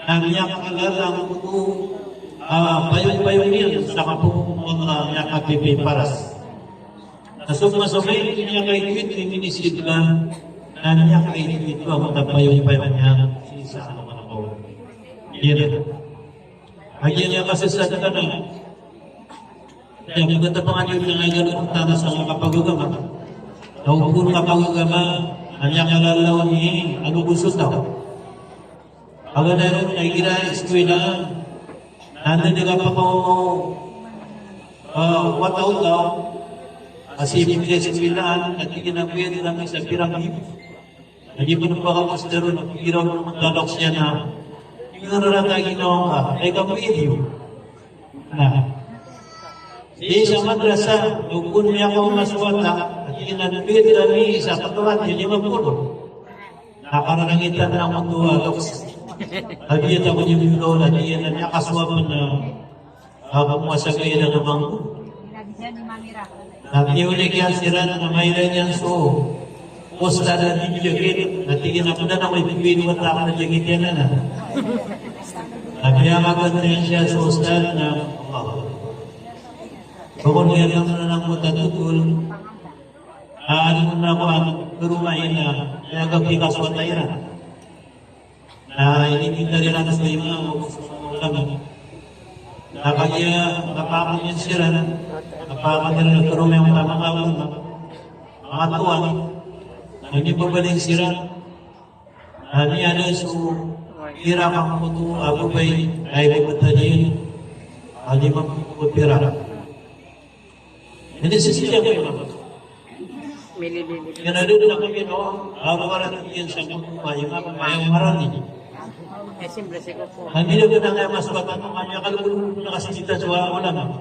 na miyakalala angkoto a payong-payong iyan sa kaphoon o Allah a miyakapipiparas. Na so masa a miyakaitoito i minisidka na miyakaitoito angkoto a payong-payong iyan sii sa alongan a maori. Iyan. Kagiya niyan kasasadka na, aya miyakatapangan iyan na aya galoon tano sa kapagagama. Na o phoon kapagagama, na miyakalala on i, ano, goso taw. Paganay ron na igira i eskwela, na anda di kapakaoma o, ah, wata o taw, a sii pn igira i eskwela, na tig iyan a biyad ami sa pira nggibo. Na di pn pakaoma so daro na pgiraw na manga talok siya na, tig iyan a rarata ginawa ngka, ay ka biyad iyo. Na sii sa madrasa, o phoon miyakaoma so wata, a tig iyan a biyad ami sa patoran di lima polo. Na kararangitan angkoto a loks. A biyad ako di miyakaoma, a tig iyan a miyakasowab na, a, pmowasa ka iyan a mangko. Na tiyolek iyan siran na mailay niyan so ustad a di jagit, na tig iyan a pd anan ko ipmbiyad o wata akn a jagit iyan anan. Na piyamagantayan siya so ustad na, Allah. Bokon iyan anan a mota totol. Na ano na ko an, karoma iyan na, aya kapikasowata iran. Na inibintar iran so imam, o so ulama. Na kagiya, na paakn iyan siran, na paakn iyan na karoma iyan a manga ulama. Manga tuwan, na inibabaling siran. Na miyada so pirak angkoto a babay, na inibabaling iyan. A lima polo pirak. Ini sisi ako, imam. Mililili. Kena dun ako, imam, ako karan iyan sa mga imam, imam marani. Eh, simple siguro po. Kami na kena nga mas bata ko, kami akan dun na kasi kita sa ulama.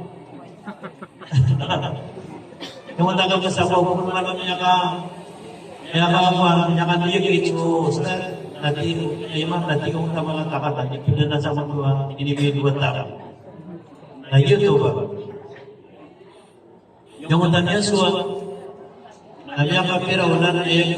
Yung matagal ka sa mga ulama, kami aka, kami aka, kami aka, kami aka, kami aka, ustad, dati, imam, dati ko tama nga takatan, ipinda na sa mga dua, ini may dua tama. Na giyoto ba? Giyangkoto a miyasowa a miyakapira olan, eh,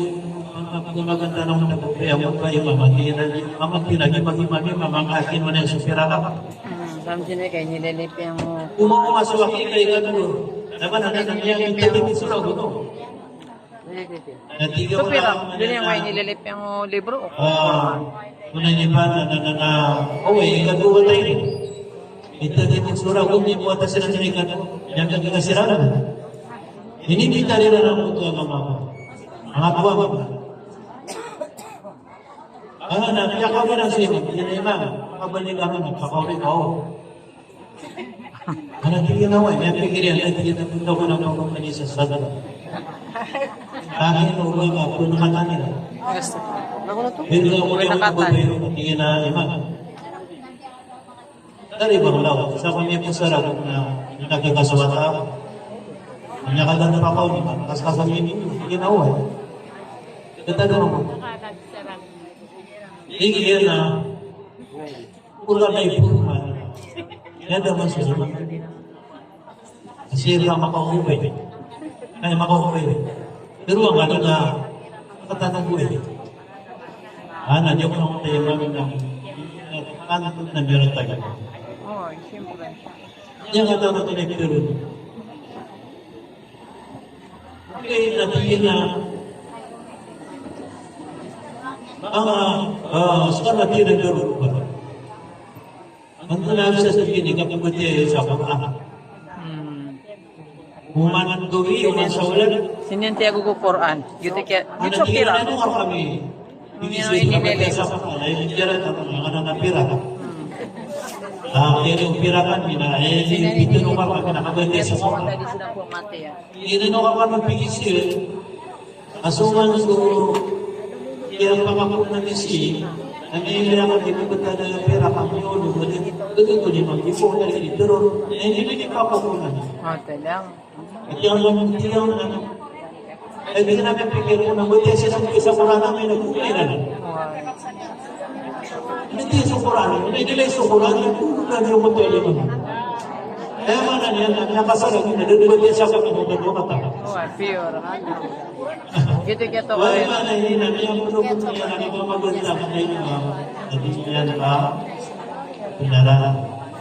manga pagmaganda na onta ko, eh, amo ba imam, ati na, amo ati na, imam, imam, imam, manga akin, mana so pira ka? Hmm, samsin e kay nililip iyan o. Uma, uma so aki kay kadlo. Naman, ano, ano, niyan, yung tagit so ragon, no? Ati ka. So, pira? Dun iyan kay nililip iyan o libro. Ah, una niyan ba, na, na, na, na, oh, eh, kadlo ba tayo? Ita di magsura, o di mo atas sila sa ikan, yan ang kasiran. Ini kita rin ang puto ang mama. Mga tuwa mo. Ah, na, kaya kami lang sa imam, yan ay imam, makabalik ako, makakauli ka, oh. Ano, tigil na, wala, may pigil yan, tigil na, punta ko ng pangkampanya sa Sabado. Akin, o ba, kung nakatanila. Yes. Ako na to. Pero ako yung nakatanila. Tigil na, imam. Dari bang law, sa kami po sa ragon na nagkakaswata. Kanya ka lang na pakaw, di ba? Kas kasal ini, ginawa. Kita doon. Hindi na. Pura na ipo man. Yan naman sa ragon. Sira makaubay. Ay, makaubay. Pero ang ano na, makatanong ko eh. Ah, na, di ako nang tayo nga ng, ano, na meron tayo. Oo, siyempre. Yan ang tawag na pinagturo. Okay, natin na, ah, ah, sa natin ang garo ba? Ang tunay sa tingin, ikaw pagkatiya sa Quran. Hmm. Uman ang gawi, uman sa ulan. Sinin tiya ko Quran. Yuti kaya, ano, yuti tingin pira? Ano nga kami? Ano nga sa inilili? Sa Quran, ay, hindi ka rin ang mga nanapira. Hmm. Ah, kaya yung pirakan nila, eh, di pito no ka, pag nakabati sa mga. Hindi no ka pa magpikisir. Aso man so, kaya pangakuna ni si, ano yung kaya ka di ko bata na pirakan yun, no? Ganito, ganito ni Mang Ipo, na ito ron. Eh, hindi na yung pangakuna. Hotel lang. Ati ang, ati ang, ano, eh, di na may pikir ko na, buti sila sa Quran na may nagkukuliran. Hindi so Quran, hindi nila so Quran, yung kukuliran yung hotel yun. Eh, mana niya, na, nakasarap, hindi na doon buti siya sa mga hotel mo kata. Oh, pure, ano. Gitu, gitu. Wala mana niya, na niya, ano, ano, ano, ano, ano, ano, ano, ano, ano, Pinara.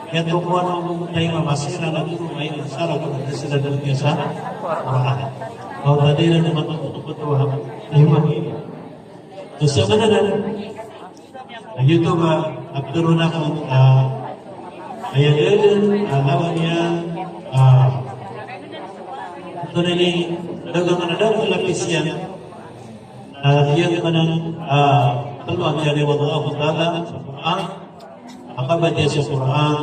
Kaya to ko ano ang tayo mamasira na dito, may masara ko na sila doon kaya sa Quran. O, tadi na naman ang tututuwa. Ayun, mag-iwan. So, sa mana na, ayun to ba, apturo na ko, ah, ayan yun, ah, lawan niya, ah, ito na ni, dagang na daw, lapis yan. Ah, iyan manan, ah, telo a miyariwayat o Allah Ta'ala sa Quran, a kabatiya sa Quran,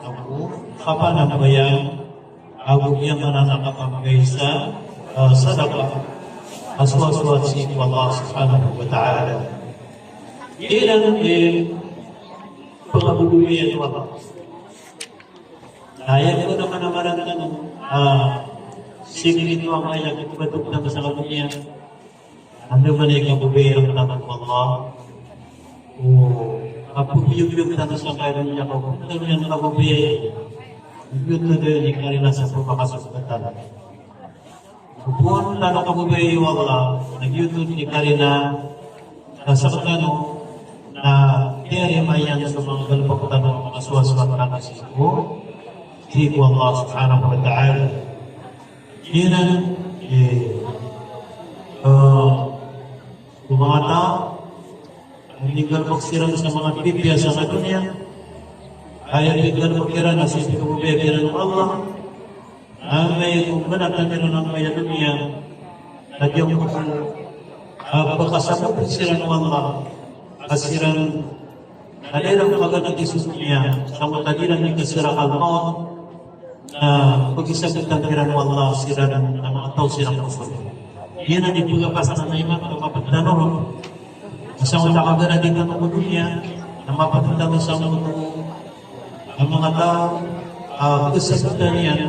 ago kapanambayang, ago iyan manan a kapamagay sa, ah, sadaka, a sowasowat sii ko Allah Subhanahu wa Ta'ala. Iyan i pagkaboboyaan o Allah. Aya ko na manamaran tano, ah, sikreto a maya ko ba tano sa kabatiya. Anda man i kabobay iran tano ko Allah. O, kapobiyobiyog tano sa kairan niya ko, tano niyan kabobay. Biyog tano niyan i karina sa pagkakasukatan. Opama tano kabobay o Allah, na giyoto i karina, na sktano, na tiyarima iyan so manga galbk tano a makasowasowat tano sii ko, sii ko Allah Subhanahu wa Ta'ala. Giyanan, eh, eh, so manga taw a minigalbk siran sa manga pipiya sa doniya, aya pinigalbk iran na sii ko kabobay iran o Allah, amay ko mbanatan iran amay a doniya, na giyangkoto a pkasabot siran o Allah a siran a da iran paganati so doniya, sa matagiran i kasarakal mawt, na pagisabotan iran o Allah siran a manga taw siran ko sorga. Giyanan i pagapasad na iman a mapd tano ron. Sa matagiran i tano ko doniya, na mapd tano sa manga taw a manga taw a kasabotan iyan,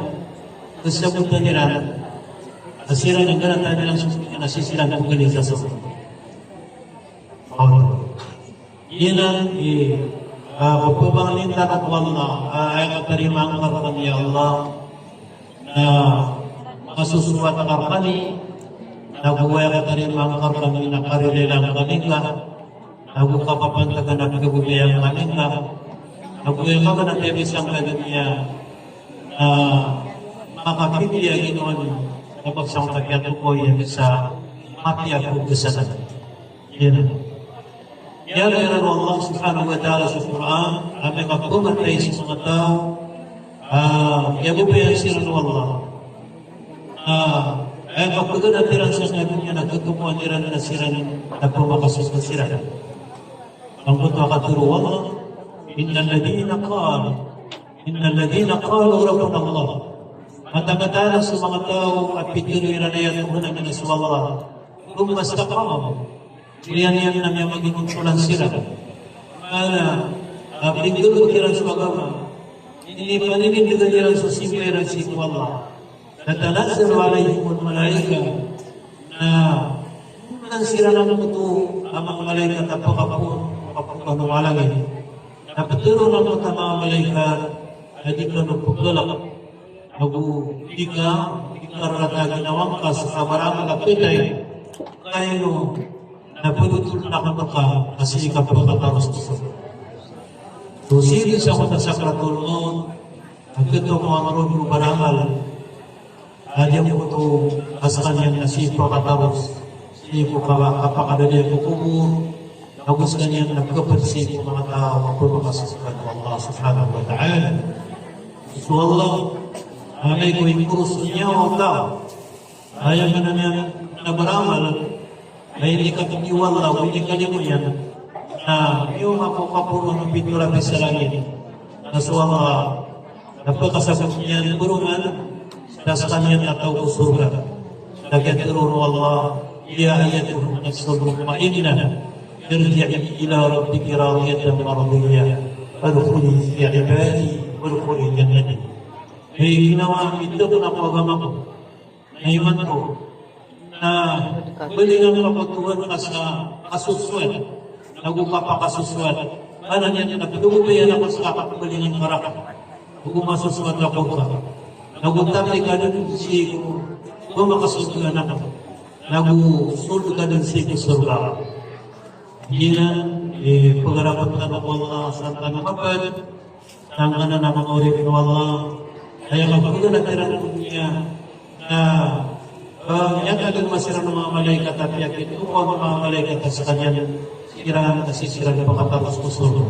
kasabotan iran a siran a ganatan iran so doniya na sii siran pagaliza sa sorga. Giyanan i, ah, pphangnin tano ko Allah, ah, aya katarima ngka rkami ya Allah, na makasosowat ka rkami, nago aya katarima ngka rkami na karirilaan ka rkami, nago kapapantagan a kagogoyaan ka rkami, nago aya kaganatan iyan sangkai a doniya, na makapipiya ginawa niyo, na pagsangkap iyan to ko iyan sa mapiya ko kasanan. Iyan. Aya iran o Allah Subhanahu wa Ta'ala sa Quran, amay ka pmatay so manga taw a, ah, iyabobayaan siran o Allah. Ah, aya kapagana iran sa doniya na katomoan iran na siran na pmakasold siran. Angkoto a katharo o Allah, innal ladhina qalu, innal ladhina qalu rabbuna Allah. Mataan a so manga taw a pitharo iran a aya Tuhan ami na so Allah. Thumma istaqamu. Oriyan iyan na miyamaginontolan siran. Maana, ah, pinggalbk iran so agama. Inipanindigan iran so simba iran sii ko Allah. Tatanazzalu alayhimul malaikah. Na, na siran angkoto a manga malaikat a pakapoon, pakapoon ko walangit. Na ptharoon angkoto a manga malaikat a di kano pggalk. Ago di ka, di ka rarata ginawa ngka sa kabaramal a ptay. Kaino na ptotol na ka maka a sii ka pkataros ko sorga. So sii sa mata sakratul maut, a katomo a manga baramal a giyangkoto a skaniyan na sii pkataros, sii ko kala, kapakadaliya ko kobor, ago skaniyan na kapd sii ko manga taw a pmakasold ko Allah Subhanahu wa Ta'ala. So Allah, amay ko ingkoros iyan o taw a aya maana niyan na baramal a inikathiwala o inikalimo iyan na miyaoma ko kaporo o pito lapis sa langit. Na so Allah na pkasabot iyan borongan sa skaniyan a taw ko sorga. Na giya tharo o Allah, "Ya ayyatuhan nafsul mutmainnah, irji'i ila rabbiki radiyatan mardiyyah, fadkhuli fi ibadi, wadkhuli jannati." Hay ginawa a mitharo ko agama ko, na imanto na balingan ka ko Tohan ka sa kasosowat, nago kapakasosowat. Maana niyan na pagobaya ako sa kapakabalingan ka rakn, nago masosowat ako rka, nago tapi ka dn sii ko pamakasosoat ako, nago sold ka dn sii ko sorga. Giyanan i pagarapan tano ko Allah sa tano kapd, sangkanan a manga oripn o Allah, aya kapagana kiran ko doniya, na, eh, miyatagn ma siran o manga malaikat a piyakit o manga malaikat a skaniyan siran, a sii siran pakataros ko sorga.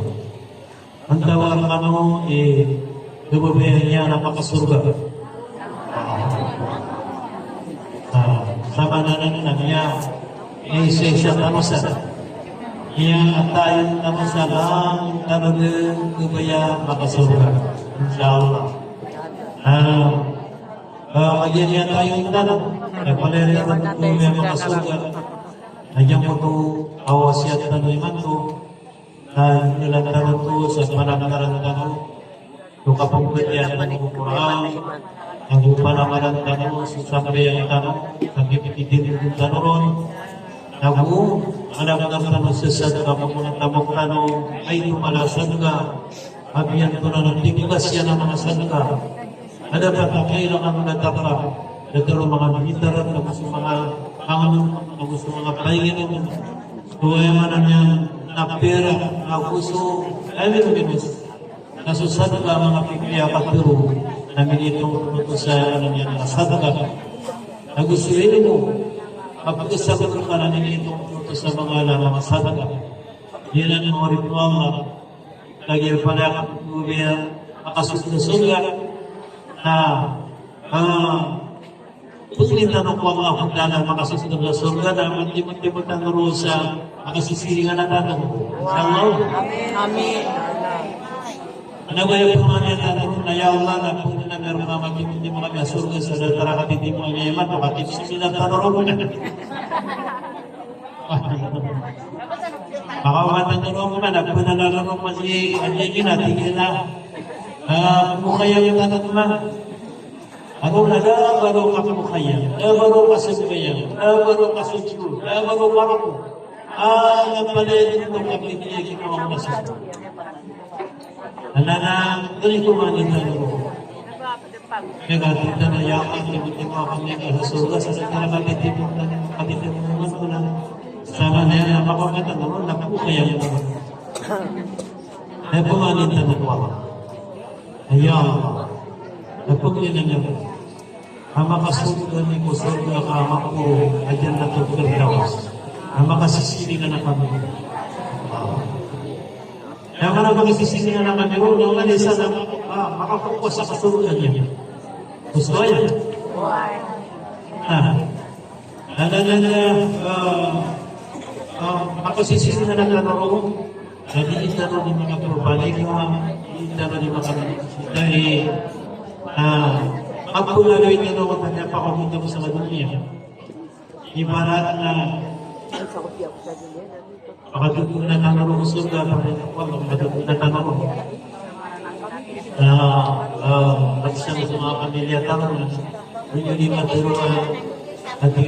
Antawaa rkano i kababaya niyan a makasorga? Ah, sa maana niyan na miya, miyaisa-isa tano sa, miyatayon tano sa langon tano dn kabaya makasorga, insha Allah. Ah, ah, kagiya miyatayon tano, eh, palaya tano dn kabaya makasorga. Na giyangkoto a wasiyat tano imanto, na inilan tano oto sa panakaran tano so kapagpatiya tano ko Qur'an, nago panakaran tano so sambayang tano, sa kiptitindg tano ron, nago panakaran tano sa sadka ko manga tamok tano a ito mala a sadka, a biyantonan a timbas iyan a manga sadka. Anda pat a kailangan o datar ka, datar o manga bitaran, nago so manga panganon, nago so manga painginom. So aya maana niyan na pera, nago so, aya mino-minos. Na so sadka a manga pipiya a katharo, na miniitong oto sa, aya maana niyan na sadka. Nago so ilmo a pkhasabar ka, na miniitong oto sa manga ala a manga sadka. Giyanan manga oripn o Allah. Kagiya palaya ka kababaya makasold ko sorga. Na, ah, pangnin tano ko Allah Ta'ala a makasold ko sorga, na matimo-timo tano ron sa makasisiringan a tano. Insha Allah. Amin. Ana ba aya pamangnin tano ron na, ya Allah, na pangnin ami ron a matimo-timo kami a sorga sa datar a katitimo ami a imanto, katitimo tano ron. Makaoma tano ron man, a pnalalan ron man si Anjay Gina, tig iyan a, ah, mukhayyar tano man. Ako na da a ba ron ka mukhayyar, da a ba ron ka sambayang, da a ba ron ka sujud, da a ba ron ka ruku. Ah, na palaya dn oto ka pipiyagi ko Allah. Anana, dali ko man tano ron. Kaya ka tig tano, ya Allah, timo-timo kami ka sa sorga sa datar a katitimo tano, katitimo tano. Sa maana niyan na makaoma tano ron na mukhayyar tano. Aya pamangnin tano ko Allah. Ya Allah, aya pamangnin tano a makasold ami ko sorga ka a maporo a Jannatul Firdaus. A makasisiringan kami. Aya maana a makasisiringan kami ron, na aya isa na, ah, makapokas sa kasorga niyan. Gusto niyan? Ah. Na, na, na, na, ah, ah, makasisiringan tano ron. Na di tano di makapropaganda, di tano di makapropaganda. Ah, kapagaloy tano ko tanya pa ko kita ko sa doniya. Ibarat na makatotol na tano ron ko sorga, pangnin ko Allah, makatotol na tano ron. Ah, ah, pati sa manga pamilya tano, ino di matero a, ati,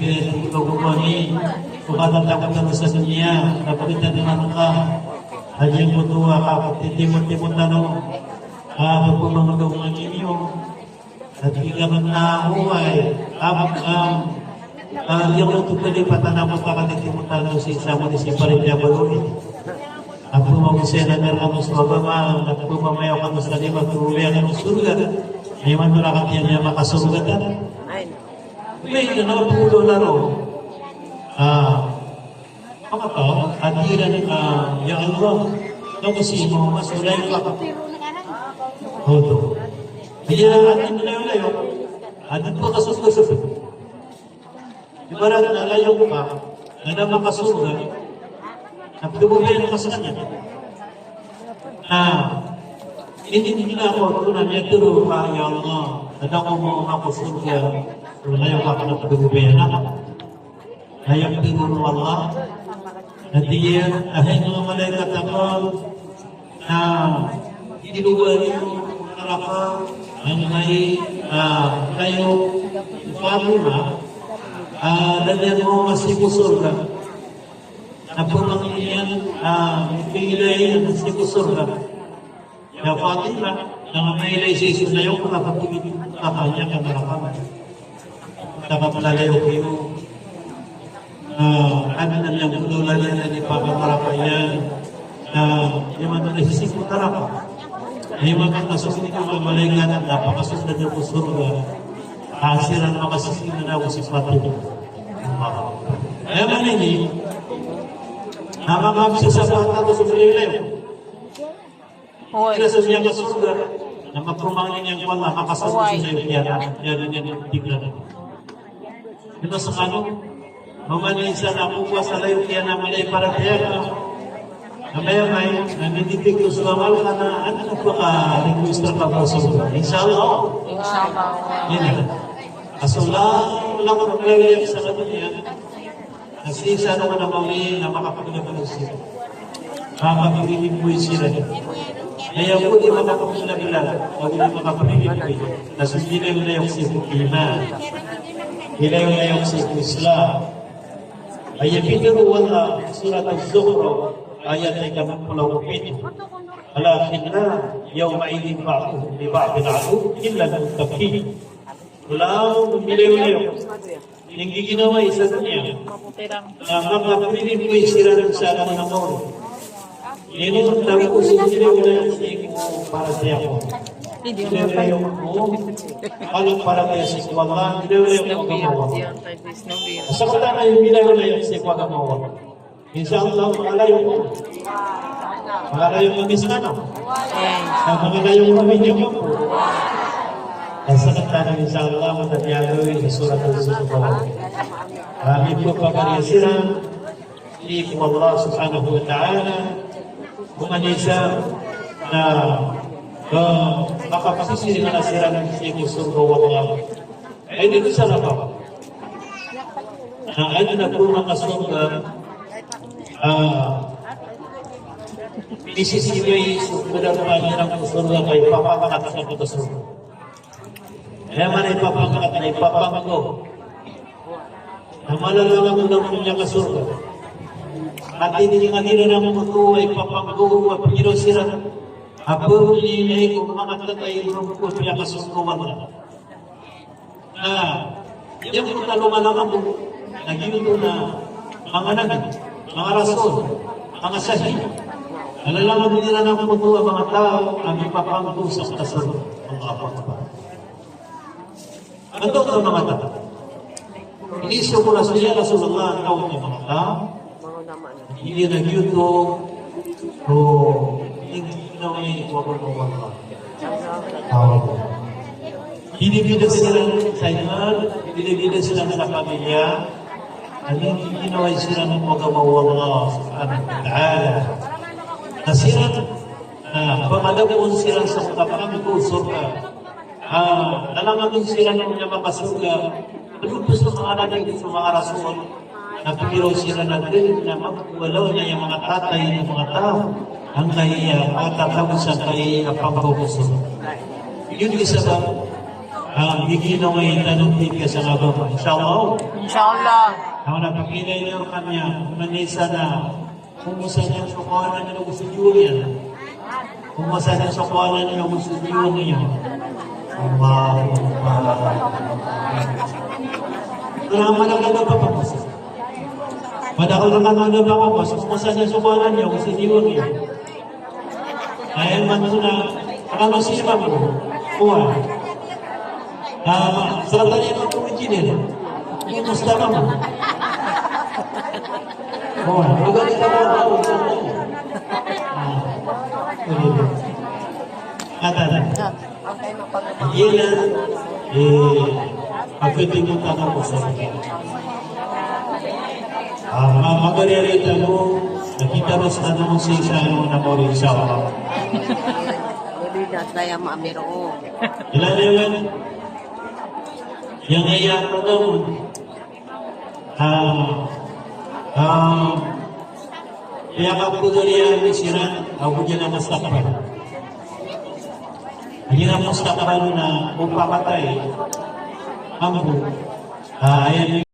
ino ko mani, so katatago tano sa doniya, na pagitatiman ka, a giyangkoto a kapagtitimo-timo tano, ah, pagpamangndao niyo. Ati ka man na oway, am, am, ah, giyangkoto kalipatan a makakalipatan tano sii sa munisipalidad a Baloi. Ago mambo sa aya na miyarga mo so agama, ago mambo kano sa lima, ago mambo kano sorga. Imanto na katii a miyakasorga tano. May na polo na ron. Ah, Makataw, ati iran, ah, ya Allah, na ko si Muhammad Sulaiman. Oto. Iya, ati na layo-layo. Ati ko kasorga-sorga. Ibarat na layo ka, na da makasorga. Na pwede mo ba yan kasorga? Na, Ini dila ko tona niyan tero ka, ya Allah, adn a ko mama ko sorga, so layok akn a pd o bayanan. Layok tero o Allah. Na tig iyan a hay manga malaikat akn, na di ko ba niyo naraka, na hay, ah, layok Fatima, ah, na di niyan mama sii ko sorga. Na pamangnin iyan, ah, pingilay iyan sii ko sorga. Ya Fatima, na mailay sii so layok ka, kapagpili ka, ka, niyan ka naraka. Ka kaplalay ko iyo. Ah, adn a niyan pagolalan iyan a di pakamaraka iyan. Ah, imanto na sii ko naraka. Imanto na so manga malaikat na pakasold ko sorga. Ah, siran makasisii na ago si Fatima. Aya maana ini, na makapsasabaad ago so layok. Oway. Kira so miyakasorga, na mapamangnin iyan ko Allah, makasorga so layok iyan, iyan, iyan, iyan, iyan. Ino skano, mama niyan isa na ko kowa sa layok iyan a mala i paratiyaya ka. Na miyamay, na minitik ko so amal ka na, adn a paka-request ka ko sorga. Insha Allah. Insha Allah. Iyan. Asal lang, lang ko layok iyan sa kaniyan. Na sii sa ano ka na mawri na makapaglaban sii. Makapagpilipoi siran. Na aya bo di makapaglaban, aya bo di makapagpilipoi. Na so di layok sii ko iman. Di layok sii ko Islam. Aya pitharo o Allah, Surat Az-Zukhruf, ayat a ika apat polo ago pito. Al-akhillau yawma'idhin ba'duhum li ba'din aduwwun illa al-muttaqin. Wala o milayolayo. Inggiginawai sa doniya na makapirilipoi siran sa anan a mawri. Ino tago so milayolayo sii ko paratiyaya ko. Milayolayo ko, kala paratiyaya sii ko Allah, milayolayo ko agama o Allah. Sa kata na milayolayo sii ko agama o Allah. Insha Allah, makalayo ko. Makalayo ko miskan. Sa makalayo ko miskan. Sa kata na insha Allah, matatiyago i surat al-Zukhruf. Kami po pagari siran, i ko Allah subhanahu wa ta'ala, kumanisa na, eh, makapasisiri na siran sii ko sorga o Allah. Ay, di ko sa lapang. Na adn a poro makasorga, ah, isisibay so pd a pamiran ko sorga ka ipapangkat sa pd a sorga. Aya maana ipapangkat na ipapanggaw. Na malalangan o miyakasorga. Ati di nga di ran a mboto a ipapanggaw a pingiraw siran. A pamili na iko makatatay ron ko piyakasorga o Allah. Na giyangkoto a lomalamang bo na giyoto na manga nabi, manga rasul, manga shahid. Na lalamang iran angkoto a manga taw a mipapanggaw sa sorga. Allahu Akbar. Antonaa i manga taw? Iniiza ko, ya Rasulullah, antonaa i manga taw? Ino na giyoto, o, ino na giyoto, wallah. Aw. Bidabida siran sa iman, bidabida siran sa pamilya, na ino na giyoto, wallah, sa agama o Allah subhanahu wa ta'ala. Na siran, na pamadapoon siran sa kapamangko sorga. Ah, na lalangan siran a miyakasorga. Pd so manga nabi, pd so manga rasul. Na pitharo siran a dn a mapowalawan a manga tatay a manga taw angkaya a tatago sangkaya a panggaw ko sorga. Giyoto i sabap a giginawai tano tig ka sa ngaba. Insha Allah. Insha Allah. Aw na pagilay niyo rkaniyan, manisa na Komosan iyo so koanan iyo ago so diwang iyo. Komosan iyo so koanan iyo ago so diwang iyo. Allahu Akbar. Ino na madakl a ba pangkosa? Madakl a ba pangkosa? Komosan iyo so koanan iyo ago so diwang iyo. Aya maana na, ano si Imam? Kuwan. Ah, sa kata niyan ko engineer. Kumusta ka, ma'am? Oh, maganda ka ba? Ah, okay. Kata na. Iyan, eh, pagdating mo tama ko sa, ah, ma-, magari-ari tano, na kita ros tano si sa ano na mo rin, insha Allah. Ilaya ma ami roo. Ilaya man. Aya aya ko. Ah, ah, aya kapagari ami siran, ago iyan a mustaqbal. Iyan a mustaqbal na o pakatay. Ambo. Ah, aya